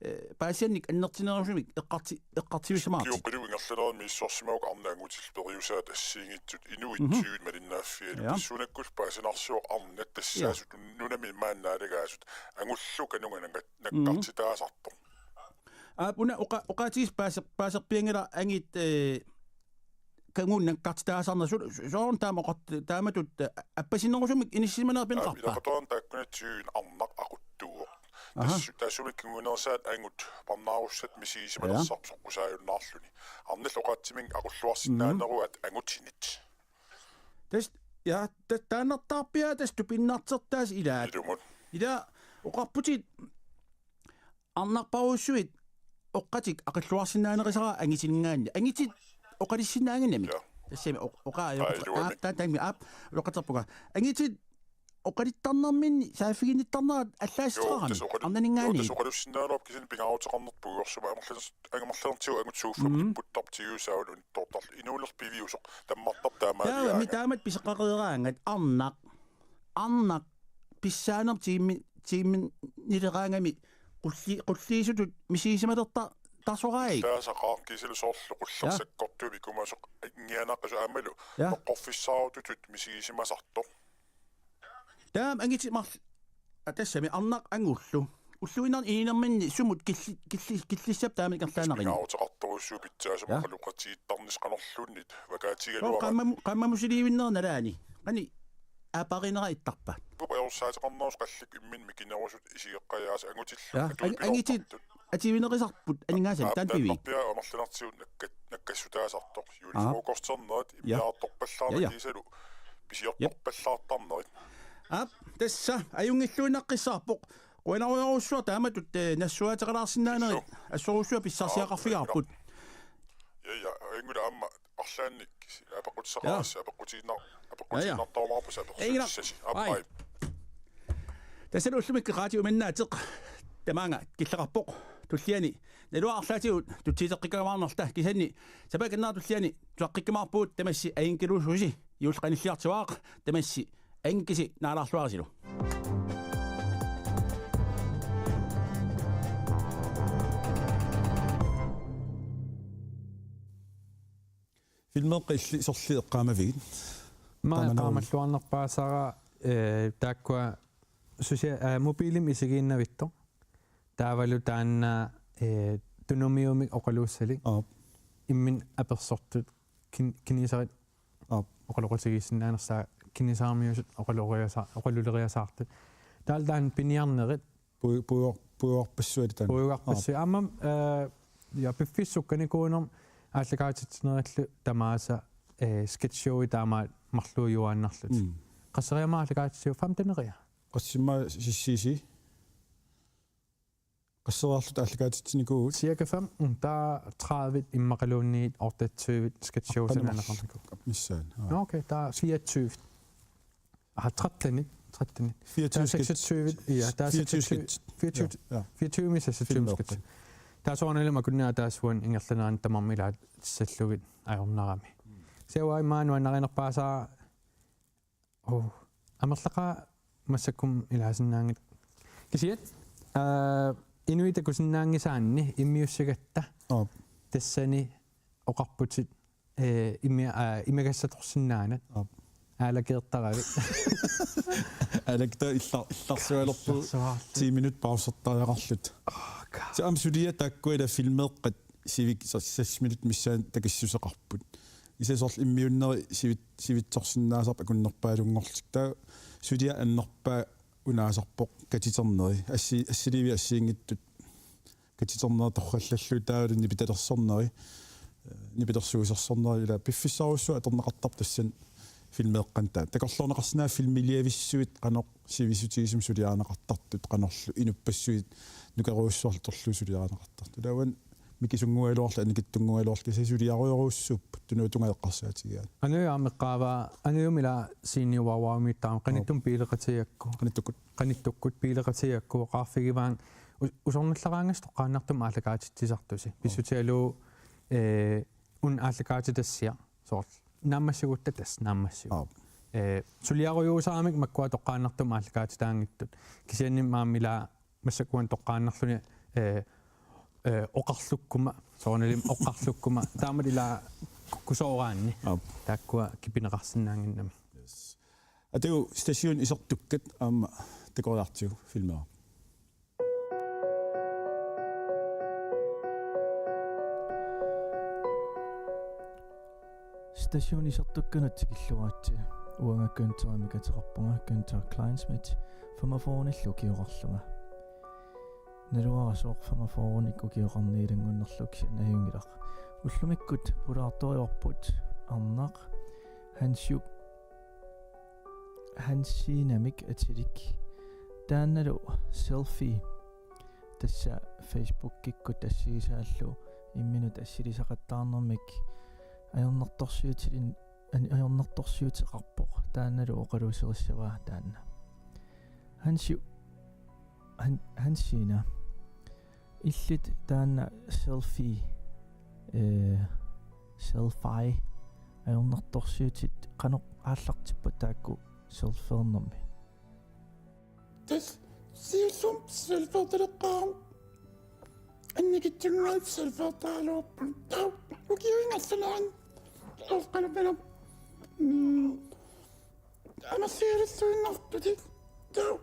eh, paasiannik annertunerusumik eqqartu-, eqqartuissamaartut. Kiuqilu ingerlanerani misissorsimagukku arnat angutillit periusaat assigiinngitsut inuit Mhm. tyvit malinnaaffigalugit. Ja. Tassuunakkullu paasinarsivoq arnat tassaasut Ja. nunami maani naalagaasut angullu kanunga nakka-, Mhm. nakkartitaasartoq. Aap, una oqa-, oqaatigisoq paase-, paaserpianngilaq angut, eh, kangunnaq nakkartitaasarneq su-, su-, soorlu taama oqart-, taamatut, eh, appasinnerusumik inissisimaneq pineqarpa? Aap, ilaqutariinnaq taakkunani tyvit arnaq aquttuuvoq. Aha. Tassu-, tassuuna kinguneersaat angut parnaarussat misigisimanersarput Ja. soqqusaajunnaarluni. Arnallu oqaatsiminnik aqulluarsinnaanerugaat Mhm. angutinit. Tassa, ja, ta-, taannartaarpiaa tassa tupinnartortaasa ilaat. Ilumut. Ila oqarputit arnarparujussuit oqqatik aqilluarsinnaanerisaraat angutininngaanniit. Angutit oqalussinnaannginnamik. Ja. Tassami oq-, oqaa-, Aa, oqat-, iluamik. Aap, taa-, taanna, aap, oqaterpunga. Angutit oqaluttarnerminni saaffiginnittarnerat Joo, allaasitaqarami. Tassa oqalu-, arnaninngaanniit. Joo, tassa oqalussinnaanerup kisianni pingaaruteqarnerput puigorsuaq amerlas-, amerlanertigut angut suuffamik Mhm. puttap tiusaavun unittoortarlu inuunerlu piviusoq tammartarpoq taamaaligaanga. Taavami taamatut pisoqareeraangat arnaq. Arnaq pissaanermik tigummi-, tigumminileraangami qulli-, qulliisutut misigisimalerta-, tarsoraai. Taasaqaaq kisianni soorlu qulleq Ja. sakkortuumik ikumasoq ingianaqasu aammalu Ja. toqqorfissaarututut misigisimasartoq. Taama angutit marl-, a, tassami arnaq angullu. Ulluinnarni inerminni sumut killi-, killi-, killissap taama ingerlaannarina. Pingaaruteqartorujussuuvoq pitsaasumik Ja. oqaloqatigiittarnissaq qanorluunniit vakaatigaluaraat. Qaammamu-, qaammamusuliivinnera nalaani. Qanoq aappariinera ittarpa? Upajorsaateqarnerus qallikkut imminut mikinerusut isigeqqajaasa angutillu Ja, ang-, angutit atuipiloortartut. Atuinerisarput aningaasanik Aap, taanna piviit? Taannarpiaq amerlanertigut nakkat-, nakkassutaasartoq. Juulefrokosternerit Ja. immiartorpallaarnerit Ja, ja. kiisalu pisiortorpallaartarnerit. Aap, tassa ajunngilluinnaqqissaarpoq. Qujanarujorujussuaq taamatut, eh, nassuiaateqalaarsinnaanerit. Illu. Assorujussuaq pissarsiaqarfigaarput. Aap, ja, ja, angula aamma arlaannik apeqqutissaqaasi, Ja. apeqqutiinnar-, Ja, ja. apeqqutiinnartarumaarpusi Inga. apeqqutissasi. Aap, Ai. ai. Tassa ullumikkut Radio Imminnaateq tamaanga killeqarpoq. Tulliani naluara arlaatigut tutsiuteqqikkumaarnerluta kisianni sapaatip akunnerata tulliani tusaqqikkumaarpugut tamassi ajunngikkaluarlusi juulli qanilliartuaaq tamassi ajunngikkusi naalaarluarisilu. Filmeeqqat illit sorliit eqqaamavigit? Maanna Tamanna eqqaamalluarnerpaasara, eh, taakkua sosia-, eh, mobilimik isigiinnavittoq. Taavalu taanna, eh, tunumiumik oqaluussalik. Aap. Imminut apersortut kin-, kineserit Aap. oqaloqatigiissinnaanersaat kinesermiusut oqaloqariasa-, oqaluleriasaartut. Taavalu taanna piniarnerit Pui-, puior-, puiorpassuit taanna. Puiorpassuit. Aap. Aamma, eh, ja, piffissaq sukkanikuunermut aallakaatitsinerillu tamaasa, eh, sketch showi taamaat marluujuaannarlutik. Mm. Qasseriarluta aallakaatitsivutit femteneriarluta? Qassimma sissiisi? Qasseriarluta aallakaatitsinikuuvutit? Cirka fem, mm, taava tredive immaqaluunniit otteogtyve sketch show Qanormaa sananeqarnikuuvoq. Missaani. Aap. Nå, okay, taava fireogtyve. Ah, tretten, tretten. Fireogtyve Der er sketch. Seksogtyve, ja, der er fireogtyve seksogtyve, sketch. Fireogtyve, Ja, ja. Fireogtyve med seksogtyve Filmlorte. Sketch. Der er sådan lidt, man kunne nære, der er sådan en eller anden, der man vil have sat lidt af underarm. Så var jeg meget, nu er der en, der bare så, åh, amerlaqa massakkut ilaasinnaanngilaq. Kisianni, øh, Inuit takusinnaanngisaanni immiussigatta. Aap. Tassani oqarputit, eh, imia-, aa, imigassatorsinnaanat. Aap. Aalakeertaravit. Alakta illa-, illarsualerpu. Illarsuarlu. Ti minut pausertariaqarluta. Oh, God. Sa aamma suliat taakkua ila filmeeqqat sivik sa-, seks minut missaani takissuseqarput. Kisianni soorlu immiunneri sivit-, sivitsorsinnaasarput akunnerpaalunngorlutik. Taava suliaq annerpaaq unaasarpoq katiterneri. Assi-, assiliivik assigiinngitsut katiterneri torrallallugu taavalu nipitalersorneri, eh, nipilersuisersorneri ila piffissarujussuaq atorneqartarpoq tassani filmeeqqani taava. Takorloorneqarsinnaavoq filmiliavissuit qanoq sivisutigisumik suliarineqartartut qanorlu inuppassuit nukerujussuarlu torlu suliarineqartartut. Taava mikisunngugaluarlutik annikitsunngugaluarlutik kisianni suliarujorujussuupput tunuutungaa eqqarsaatigigaanni. Anujut aamma eqqaavaa, Anujut ila seniorvejlederimiittarami qanittumi biileqatigiigakku. Qanittukkut. Qanittukkut biileqatigiigakku oqarfigivaanga u-, usornallaraangassi toqqaannartumik aallakaatitsisartusi. Aap. Pissutigalugu, eh, una aallakaatitassiaq soorlu naammassigutta tassa naammassivoq. Aap. Eh, suliarujuusaramik makkua toqqaannartumik aallakaatitaanngitsut. Kisianni aamma ila massakkut uani toqqaannarluni, eh, eh, oqarlukkuma, soorunalimi oqarlukkuma, taamatut ila kukkusooraanni. Aap. Taakkua kipineqarsinnaannginnami. Yes. Atagu stationit isertukkat aamma takoriartigu filmera. Stationit isertukkanut tikilluaritsi. Uanga Günther imikateqarpunga, Günther Kleinschmidt, femogfyrrenillu ukioqarlunga. Naluara sooq femogfyrrenik ukioqarneq ilanngunnerlugu, kisianni ajunngilaq. Ullumikkut pulaartorivarput arnaq Hansip Hansiinamik atilik. Taannalu Selfie. Tassa Facebookikkut assigisaallu imminut assilisaqattaarnermik ajornartorsiutilin-, an-, ajornartorsiuteqarpoq. Taannalu oqaluuserissavaa taanna. Hansi-, Han-, Hansiina. Illit taanna Selfie, eh, Selfie ajornartorsiutit qanoq aallartippat taakku selfieernermi? Tassa siullermik selfieertaleqqaarama annikitsunnguamik selfieertaraluarpunga. Taava ukiuingassalaani oqqalupana. Mm. Amerliarsuinnartutit. Taava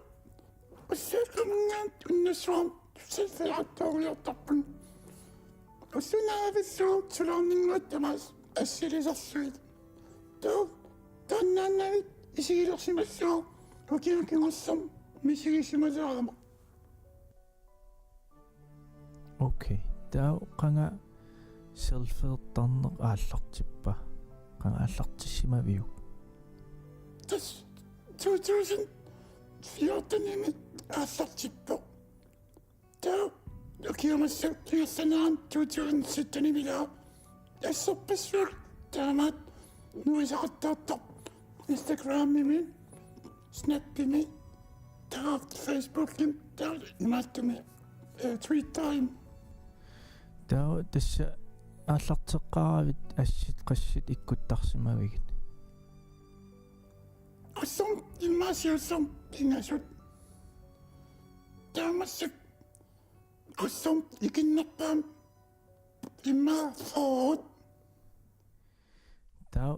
ussaaqqaminngaanniit unnussuarmik selfieeqattaarniartarpunga. Ussaaqqaminngaanniit sulaarninnguatta tamaasa assilisarsuit. Taava taannaannavik isigilersimassaaq ukiuni kingussamut misigisimalaarama. Okay. Taava qanga selfieertarneq aallartippa? Qanga aallartissimaviuk? Tassa to tusind fjortenimi aallartippoq. Taava ukiumassa ingerlanerani to tusind syttenimi ila assorpassuit taamaat nuisaqattaartarpoq Instagramimi, Snapimi, taava Facebookimi, taava imaattumi, eh, Twitterimi. Taava tassa aallarteqqaaravit assit qassit ikkuttarsimavigit? Qassit immaqa siullermik pingasut. Taava massakkut qassit ikinnerpaamik immaqa fyrre. Taava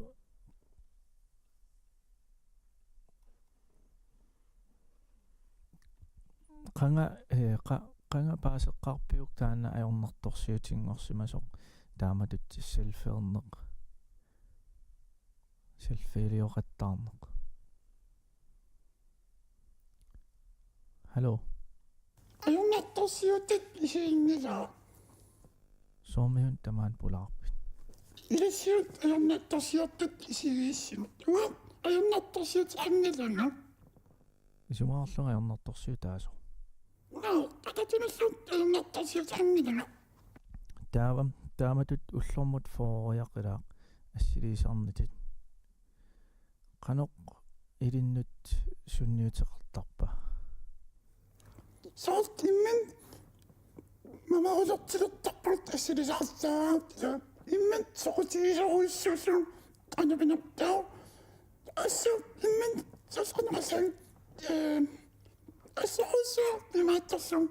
qanga, eh, qa-, qanga paaseqqaarpiuk taanna ajornartorsiutinngorsimasoq taamatut selfieerneq? Selfielioqattaarneq. Hallo. Ajornartorsiutit isiginngilara. Soormi-una tamaani pulaarpit? Ilassiut ajornartorsiortut isigiissimavit. Uanga ajornartorsiuteqanngilanga. Isumaqarlunga ajornartorsiutaasoq. Uanga atatilluunniit ajornartorsiuteqanngilanga. Taava taamatut ullormut fyrreqqilaaq assiliisarnitit. Qanoq ilinnut sunniuteqartarpa? Soorlu imminut mamarulertilertarpugut assilisaqattaarneq, imminut soqutigisorujussuullunga qanoq pinertaa. Assut imminut soorlu qanoq assan, eh, assorujussuaq imaattorsuaq.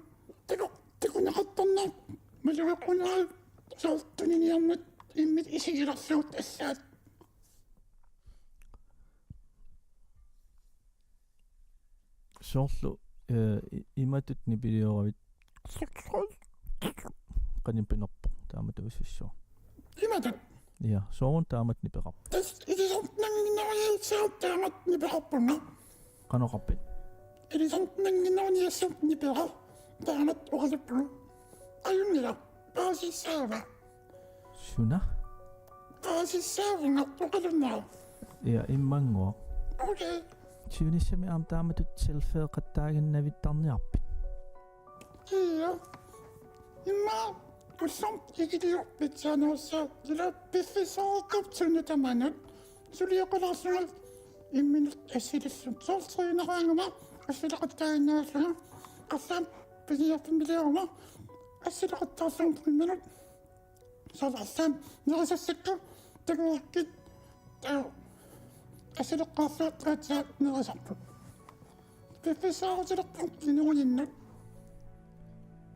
Takuuk Takuneqartarneq malugeqqunerit soorlu tuniniarnut imminnut isigilerlugu allaat. Soorlu eh, i- imatut nipilioravit qanipinerpoq taamatut ussissuaq. Imatut. Ja, soorunami taamatut nipeqarpoq. Tassa ilisarnannginneruniassaaq taamatut nipeqarpunga. Qanoqarpit? Ilisarnannginneruniassaaq nipeqarpunga. Taamatut oqaluppunga. Ajunngilaq. Paasissaava. Suna? Paasissaavunga oqalunnera. Ja, immannguaq. Okay. Siunissami aamma taamatut selfieqattaaginnavittarniarpit? Ja. Immaqa ullormut ikiliorpit saanerussaaq ila piffissaqartarput suna tamanut. Suliaqalaarsunga imminut assilissut. Soorlu træneqaangama assileqattaaginnarlunga. Qarsaam piniarfimiliorama assileqattaarlunga imminut. Soorlu qarsaam nerisassakka takuakkit. Taava assileqqaarluartaatsiaq nerisarput. Piffissaqartilerput inuuninnut.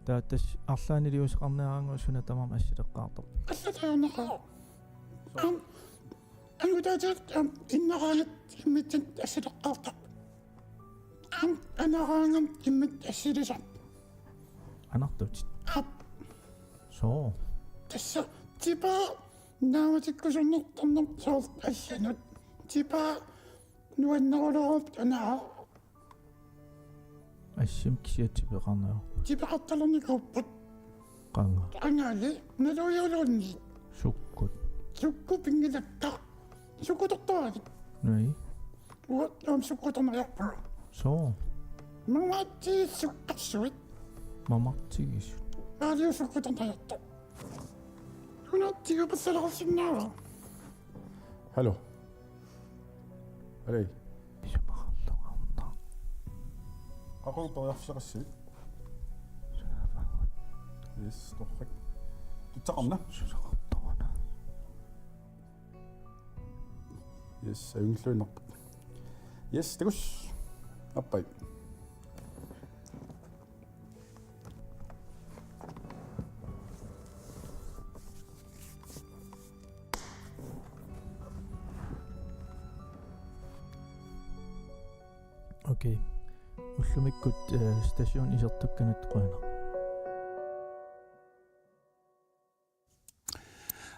Taava tassa arlaannik iliuuseqarniaraangat suna tamarmi assileqqaartarpit? Assiliorneqaaq. Aamma angutaatigut aamma innaraangat immitsinnut assileqqaartarput. Aamma anaraangama imminnut assilisarput. Anartuutit? Aap. Soo. Tassa tipaa naamatikkusunnertarnermut soorlu allanut. Tipaa nuannerulerupput anara. Assimi kisiat tipeqarnerupput. Tipeqartalernikuupput. Qanga. Qangali naluiuluunniit. Sukkut? Sukkut pinngilakka. Sukkutortaravit. Nai. Uanga aamma sukkutorneriarpunga. Soo. Mamartigisut qarsuit. Mamartigisut. Aaliu sukkutorneriartoq. Una tigupassalaqarsinnaavara. Hallo. Hallo. Isumaqarluarna. Qaqugu periarfissaqassigit? Sunaafaagut. Yes, torrak. Tutsaqarna. Susoqartoruna. Yes, ajunngilluinnarpoq. Yes, takuss. Appai. Okay. Ullumikkut eh, station isertukkanut qujanaq.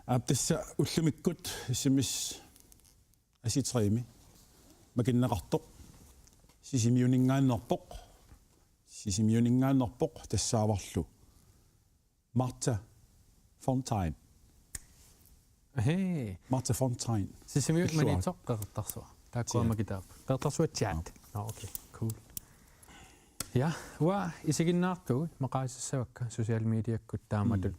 Aap, tassa ullumikkut S M S asitserimi makinneqartoq. Sisimiuninngaanneerpoq. Sisimiuninngaanneerpoq tassaavarlu Martha Fontaine. Hej. Martha Fontaine. Sisimiut Illuarit. Maniitsoq Qeqertarsuaq. Taakkua Chat. Makitaap. Qeqertarsuaq chat. Nå, okay. Cool. Ja, uanga isiginnaartugut maqaasissavakka social mediakkut taamatut. Mm.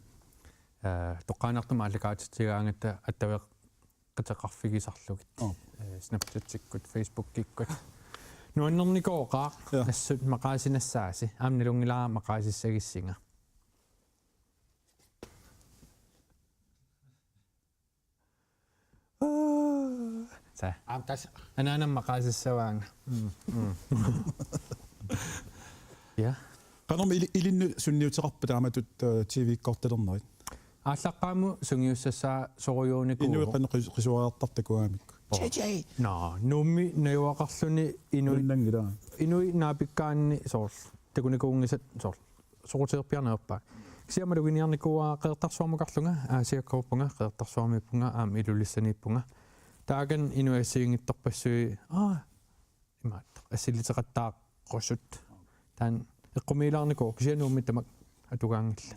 Eh, toqqaannartumik aallakaatitsigaangatta attaveqateqarfigisarlugit. Oh. Eh, Snapchatikkut, Facebookikkut. Nuannernikooqaaq. Ja. Assut maqaasinassaasi. Aamma nalunngilara maqaasissagissinga. Sa. Aam tas. Anaanama maqaasissavaanga. Mm. Mm. Ja. Qanormi ili-, ilinnut sunniuteqarpa taamatut eh, T V-kkoortalernerit? Aallaqqaammut sungiussassaa sorujuunikuuvoq. Inuit qanoq qis-, qisuariartartut takugamik. Nå, Nuummi najugaqarluni inuit, Nuannanngilaa. inuit naapikkaanni soorlu. Takunikuunngisat soorlu. Soquteerpiarneq ajorpaa. Kisianni maluginiarnikuuara Qeqertarsuarmukarlunga, Aasiakkoorpunga, Qeqertarsuarmiippunga, aamma Ilulissaniippunga. Taakani inuit assigiinngitsorpassuit, aa, imaattoq, assiliteqattaaqqussut. Taanna eqqumiilaarnikuuvoq, kisianni Nuummi tamakku atugaanngillat.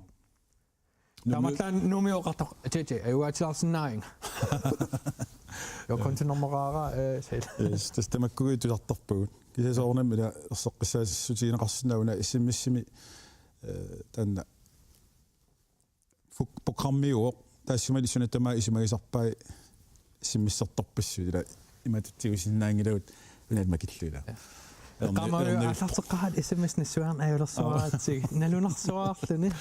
Nuummi- Taamaattumik Nuummi oqartoq, tjej, tjej, ajugaatilaarsinnaavinga. Jo, kontonormeraara, eh, sel. Yes, tassa tamakkuupput tusartarpagut. Kisianni soorunami ila erseqqissaatissiutigineqarsinnaavoq una S M S-imi, eh, taanna fuk-, programmiuvoq, taassuma suna tamaat isumagisarpai S M S-ertarpassuit ila imatut tigusinnaanngilagut una makillugu ila. Ja. Erni-, Qaamalu erni- aallarteqqaaraat S M S nassuiarneq ajulersuaratsigit. Nalunarsuarluni.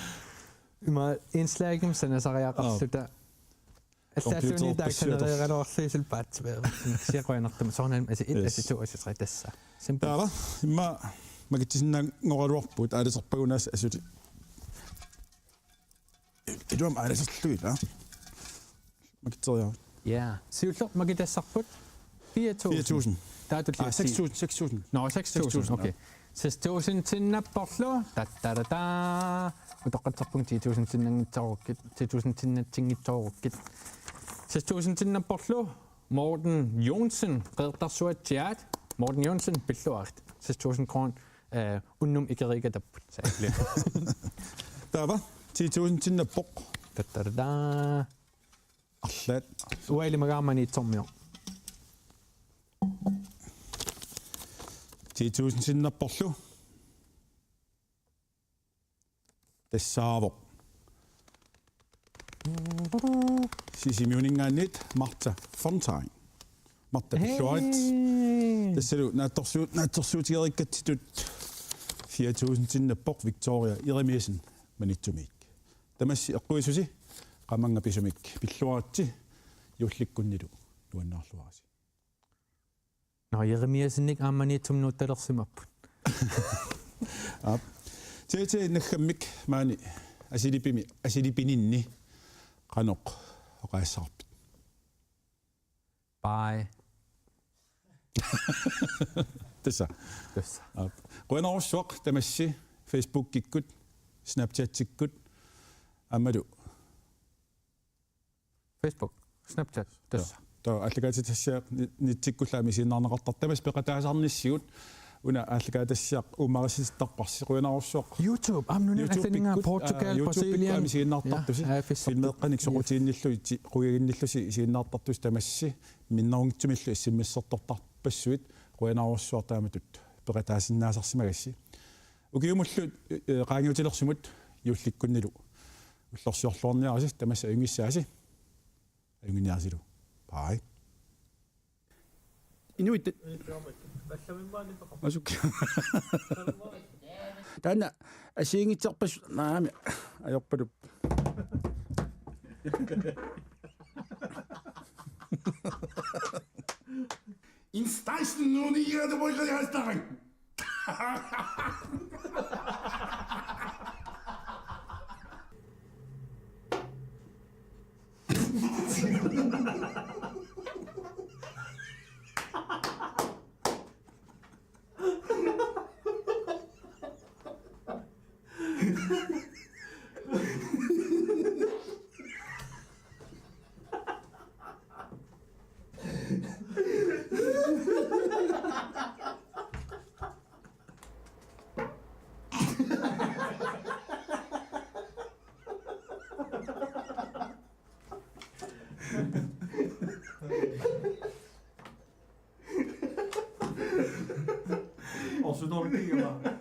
Ima indslagimik sanasariaqarluta. Allaalluunniit taakku genereeraluarlugu isil paatsi. Siaquanartuma soorunami asi et, yes, asi to, asi tre tassa. Simpel. Taava, immaqa makitsisinnaanngoraluarpugut aalaterpagunaas asuli. Iluam aalaserlugit, aa. Makitseriaruk. Ja. Siulleq makitassarput fire tusind. Fire tusind. Taatulli. Aa, seks tusind, seks tusind. Nå, seks tusind. Seks tusind, okay. Seks tusind-innapporlu. Tattatta. Utoqqatserpunga ti tusind-innanngitsoorukkit. Ti tusind-innatsinngitsoorukkit. Seks tusind-innapporlu. Morten Johnsen, Qeqertarsuatsiaat. Morten Johnsen, pilluarit. Seks tusind kroner, øh, unnuk ikeriikatapput. Taava, ti tusind-innappoq. Tattatta. Arlaat. Uaili magaamani itsormio. Ti tusind-innapporlu. Tassaavoq. Sisimiuninngaanniit Martha Fontain. Martha, pilluarit. Hej. Tassalu naatsorsuut, naatsorsuutigereerikkatsitut fire tusind-innappoq Victoria Jeremiassen Maniitsumiit. Tamassi eqquisusi, qamannga pisumik pilluaritsi, juullikkunnilu nuannaarluarisi. Nå, Jeremiassenik aamma Maniitsumi nuuttalersimapput. Aap. T T naggammik maani Asilipimi, Asilipininni qanoq oqaassavarpit? Bye. Tassa. Tassa. Aap. Qujanarsuaq tamassi Facebookikkut, Snapchatikkut, aammalu Facebook, Snapchat, tassa. Taava aallakaatitassiaq ni-, nitsikkullu aamma isiginnaarneqartartoq, tamassi peqataasarnissigut, una aallakaatitassiaq uummarisittarparsi, qujanarsuaq. YouTube, aamma nunani allaninngaanniit, Portugal, aa, YouTube-ikkut Brasilien. Aamma isiginnaartartusi. Ja, ja, Facebook. Filmeeqqanik soqutiginnillusi, quiaginnillusi isiginnaartartusi tamassi, minnerunngitsumillu S M S-ertortarpassuit, qujanarsuaq taamatut peqataasinnaasarsimagassi. Ukiumullu, øh, qaangiutilersumut juullikkunnilu ullorsiorluarniarisi, tamassi ajunngissaasi. Ajunnginiarisilu. Bye. Inuit. Asuk. Taanna assigiinngitsorpassuit naamik ajorpalupput. Instans nunigada boy kaya hastarang. Orsutorpiigama.